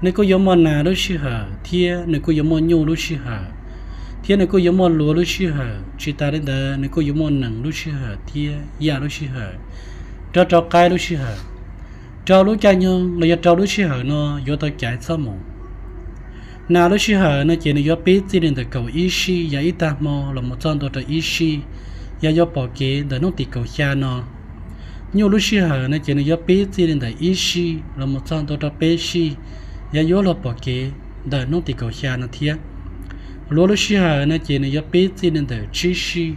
Nws kuj yuav muaj nas lub sij hawm, thiab nws kuj yuav muaj nyuj lub sij hawm, thiab nws kuj yuav muaj luav lub sij hawm. Tsis tas li ntawd nws kuj yuav muaj nees lub sij hawm thiab yaj lub sij hawm, nrog rau qaib lub sij hawm. Rau lub caij nyoog los yog rau lub sij hawm no yuav tau caiv txhob mus. Nas lub sij hawm no ces nws yuav pib txij li ntawm kaum ib sij yav ib tag hmo los mus txog ntua rau ib sij yav yuav pom kev ntawm hnub tim kaum xya no. Nyuj lub sij hawm no ces nws yuav pib txij li ntawm ib sij los mus txog ntua rau peb sij yav yuav luag pom kev ntawm hnub tim kaum xya no thiab. Luav lub sij hawm no ces nws yuav pib txij li ntawm tsib sij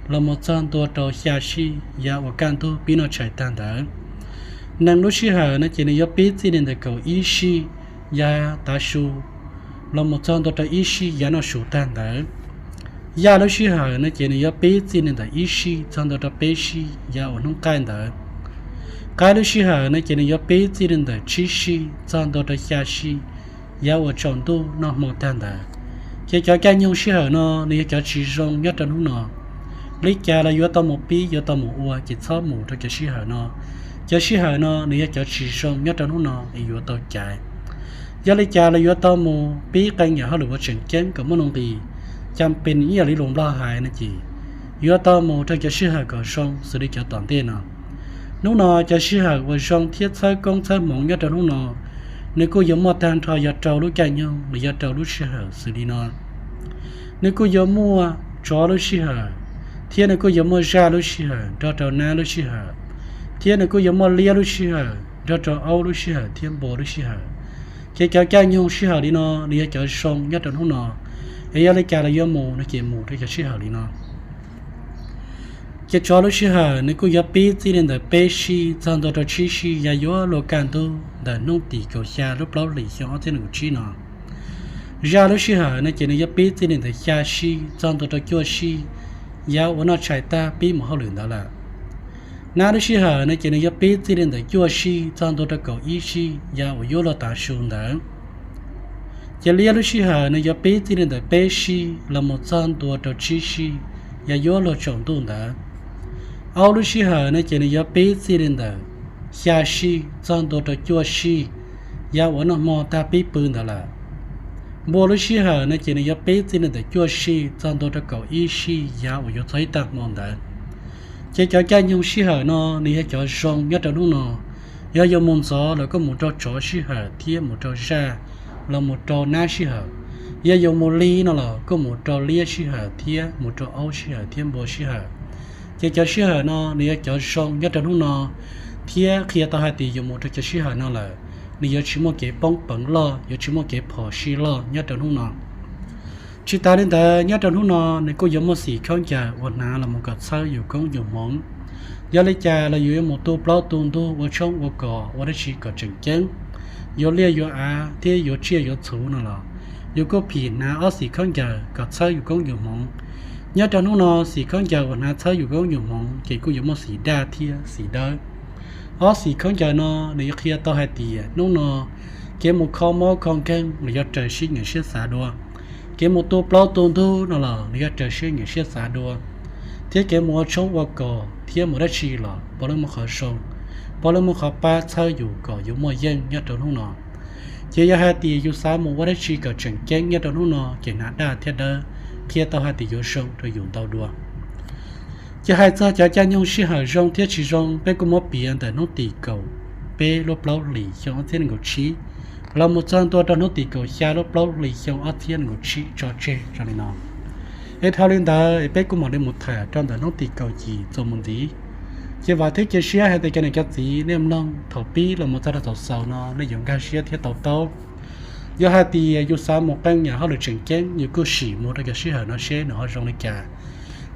los mus txog ntua rau xya sij yav uas kaj ntug pib noj tshais tag ntawd. Nees lub sij hawm no ces nws yuav pib txij li ntawm kaum ib sij yav tav su los mus txog ntua rau ib sij yav noj su tag ntawd. Yaj lub sij hawm no ces nws yuav pib txij li ntawm ib sij txog ntua rau peb sij yav uas hnub qaij ntawd. Qaib lub sij hawm no ces nws yuav pib txij li ntawm tsib sij txog ntua rau xya sij yav uas tsaus ntuj noj hmo tag ntawd. Ces cov caij nyoog sij hawm no nws yog cov tsis zoo nyob rau hnub no. Li cas los yuav tau mus pib yuav tau mus ua ces txhob mus rau cov sij hawm no. Cov sij hawm no nws yog cov tsis zoo nyob rau hnub no es yuav tau caiv. Yog li cas los yuav tau mus pib qee yam hauj lwm uas tseem ceeb kom muaj nuj nqis, cas pes ib yam li lus Nplog hais no ces, yuav tau mus rau cov sij hawm kom zoo xws li cov tom ntej no. Hnub no cov sij hawm uas zoo thiab txhawb koob txhawb hmoov nyob rau hnub no, nws kuj yuav muaj tag nrho yog rau lub caij nyoog los yog rau lub sij hawm xws li no. Nws kuj yuav muaj tsov lub sij hawm, thiab nws kuj yuav muaj zaj lub sij hawm nrog rau nab lub sij hawm, thiab nws kuj yuav muaj liab lub sij hawm nrog rau aub lub sij hawm thiab npua lub sij hawm. Ces cov caij nyoog sij hawm li no nws yog cov zoo nyob rau hnub no, es yog li cas los yuav mus no ces mus rau cov sij hawm li no. Ces tsov lub sij hawm nws kuj yuav pib txij li ntawm peb sij txog ntua rau tsib sij yav yuav luag kaj ntug ntawm hnub tim kaum xya lub plaub hlis xyoo ob txhiab nees nkaum tsib no. Zaj lub sij hawm no ces nws yuav pib txij li ntawm xya sij txog ntua rau cuaj sij yav uas noj tshais tag pib mus hauj lwm ntawd lawm. Nab lub sij hawm no ces nws yuav pib txij li ntawm cuaj sij txog ntua rau kaum ib sij yav uas yuav luag tav su ntawd. Ces liab lub sij hawm nws yuav pib txij li ntawm peb sij los mus txog ntua rau tsib sij yav yuav luag tsaus ntuj ntawd. Aub lub sij hawm no ces nws yuav pib txij li ntawm xya sij txog ntua rau cuaj sij yav uas noj hmo tag pib pw ntawd lawm. Npua lub sij hawm no ces nws yuav pib txij li ntawm cuaj sij txog ntua rau kaum ib sij yav uas yuav txog ib tag hmo ntawd. Ces cov caij nyoog sij hawm no nws yog cov zoo nyob rau hnub no. Yog yuav mus ntxov los kuj mus rau tsov sij hawm thiab mus rau zaj los mus rau nab sij hawm. Yog yuav mus li no los kuj mus rau liab sij hawm thiab mus rau aub sij hawm thiab npua sij hawm. Ces cov sij hawm no nws yog cov zoo nyob rau hnub no, thiab qhia tau hais tias yuav mus rau cov sij hawm no lawm, nws yuav tsis muaj kev poob peev loj, yuav tsis muaj kev phom sij loj nyob rau hnub no. Tsis tas li ntawd nyob rau hnub no nws kuj yuav muaj xim khaub ncaws uas hnav los mus kom txhawb yus koob yus hmoov. Yog li cas los yus yuav mus tu plaub tu ntug ua tshoob ua kos ua dab tsi kom tseem ceeb, yuav liaj yuav av thiab yuav tsiaj yuav txhu no los, yus kuj phim hnav ob xim khaub ncaws kom txhawb yus koob yus hmoov. Nyob rau hnub no xim khaub ncaws uas hnav txhawb yus koob yus hmoov ces kuj yuav muaj xim daj thiab xim dawb. Ob xim khaub ncaws no nws yuav qhia tau hais tias hnub no kev mus kho mob kho nkeeg los yog raws siab nyeem siab xav dua. Kev mus tu plaub tu ntug no los nws yog raws siab nyeem siab xav dua. Thiab kev mus ua tshoob ua kos thiab mus dab tsi los puav leej muaj qhov zoo, puav leej muaj qhov pab txhawb yus kom yuav muaj yeej nyob rau hnub no. Ces yog hais tias yus xav mus ua dab tsi kom tseem ceeb nyob rau hnub no ces hnav daj thiab dawb qhia tau hais tias yuav zoo rau yus ntau dua. Ces hais txog cov caij nyoog sij hawm zoo thiab tsis zoo peb kuj muab piav ntawm hnub tim kaum peb lub plaub hlis xyoo ob txhiab nees nkaum tsib los mus txog ntua rau hnub tim kaum xya lub plaub hlis xyoo ob txhiab nees nkaum tsib tso tseg rau li no. Es dhau li ntawd es peb kuj mam li mus tham rau ntawm hnub tim kaum yim txuas mus ntxiv. Ces vam thiab cia siab hais tias cov niam cov txiv nej mloog thaum pib los mus txog rau thaum xaus no nej yuav nkag siab thiab to taub. Yog hais tias yus xav mus qee yam hauj lwm tseem ceeb yus kuj sim mus rau cov sij hawm no seb nws ho zoo li cas,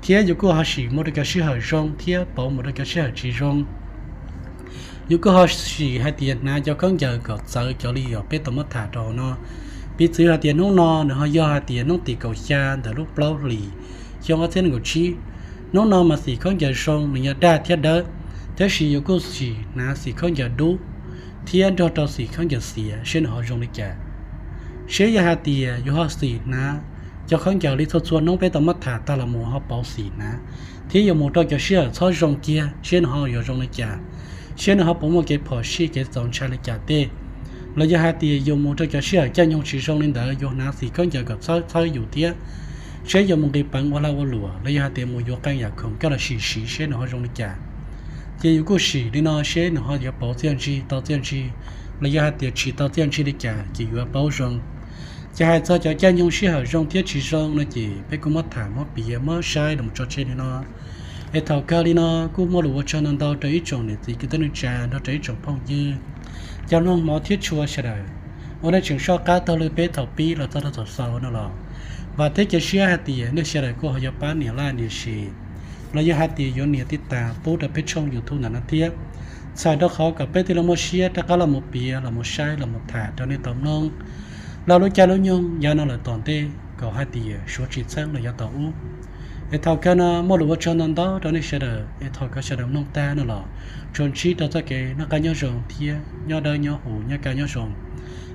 thiab yus kuj ho sim mus rau cov sij hawm zoo thiab pauv mus rau cov sij hawm tsis zoo. Yus kuj ho sim hais tias hnav cov khaub ncaws kom txawv cov li uas peb tau muab tham rau hauv no. Piv txwv hais tias hnub no nws ho yog hais tias hnub tim kaum xya ntawm lub plaub hlis xyoo ob txhiab nees nkaum tsib. Hnub no mas xim khaub ncaws zoo nws yog daj thiab dawb. Tab sis yus kuj xim hnav xim khaub ncaws dub thiab nrog rau xim khaub ncaws xiav seb nws ho zoo li cas. Seb yog hais tias yus ho xim hnav cov khaub ncaws li txhua txhua hnub peb tau muab tham tag los mus ho pauv xim hnav, thiab yuav mus rau cov sij hawm txhob zoo kiag seb nws ho yuav zoo li cas, seb nws ho puas muaj kev phom sij kev txaus ntshai li cas tej. Los yog hais tias yus mus rau cov sij hawm caij nyoog tsis zoo li ntawd yuav hnav xim khaub ncaws kom txhawb txhawb yus thiab, seb yuav mus nqis peev ua lag ua luam los yog hais tias mus yuav qee yam khoom coj los sim siv seb nws ho zoo li cas. Ces yus kuj sim li no seb nws ho yuav pauv txiaj ntsig tau txiaj ntsig los yog hais tias tsis tau txiaj ntsig li cas ces yuav paub zoo. Ces hais txog cov caij nyoog sij hawm zoo thiab tsis zoo no ces peb kuj muab tham muab piav muab saib los tso tseg li no. Es thaum kawg li no kuj muaj lus ua tsaug ntau ntau rau ib tsoom niam txiv kwv tij neej tsa nrog rau ib tsoom phooj ywg cov mloog hmov thiab tshua sawv daws uas nej tseem soj qab taug lw peb thaum pib los txog rau thaum xaus no los, vam thiab cia siab hais tias nej sawv daws kuj ho yuav pab nias like nias share los yog hais tias yuav nias tij tas pub rau peb tshooj YouTube ntawm no thiab, txhawm rau qhov kom peb thiaj li muaj siab rov qab los mus piav los mus saib los mus tham rau nej tau mloog los lub caij lub nyoog yav no lawm tom ntej kom hais tias suav tsis txheeb los yav tau ub. Es thaum kawg no muaj lus ua tsaug ntau ntau rau nej sawv daws, es thov kom sawv daws mloog tag no los tsuas ntsib rau txoj kev noj qab nyob zoo thiab nyob dawb nyob huv nyob kaj nyob zoo.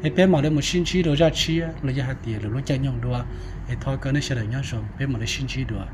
Es peb mam li mus sib ntsib dua zaj tshiab los yog hais tias lwm lub caij nyoog dua. Es thov kom nej sawv daws nyob zoo, peb mam li sib ntsib dua.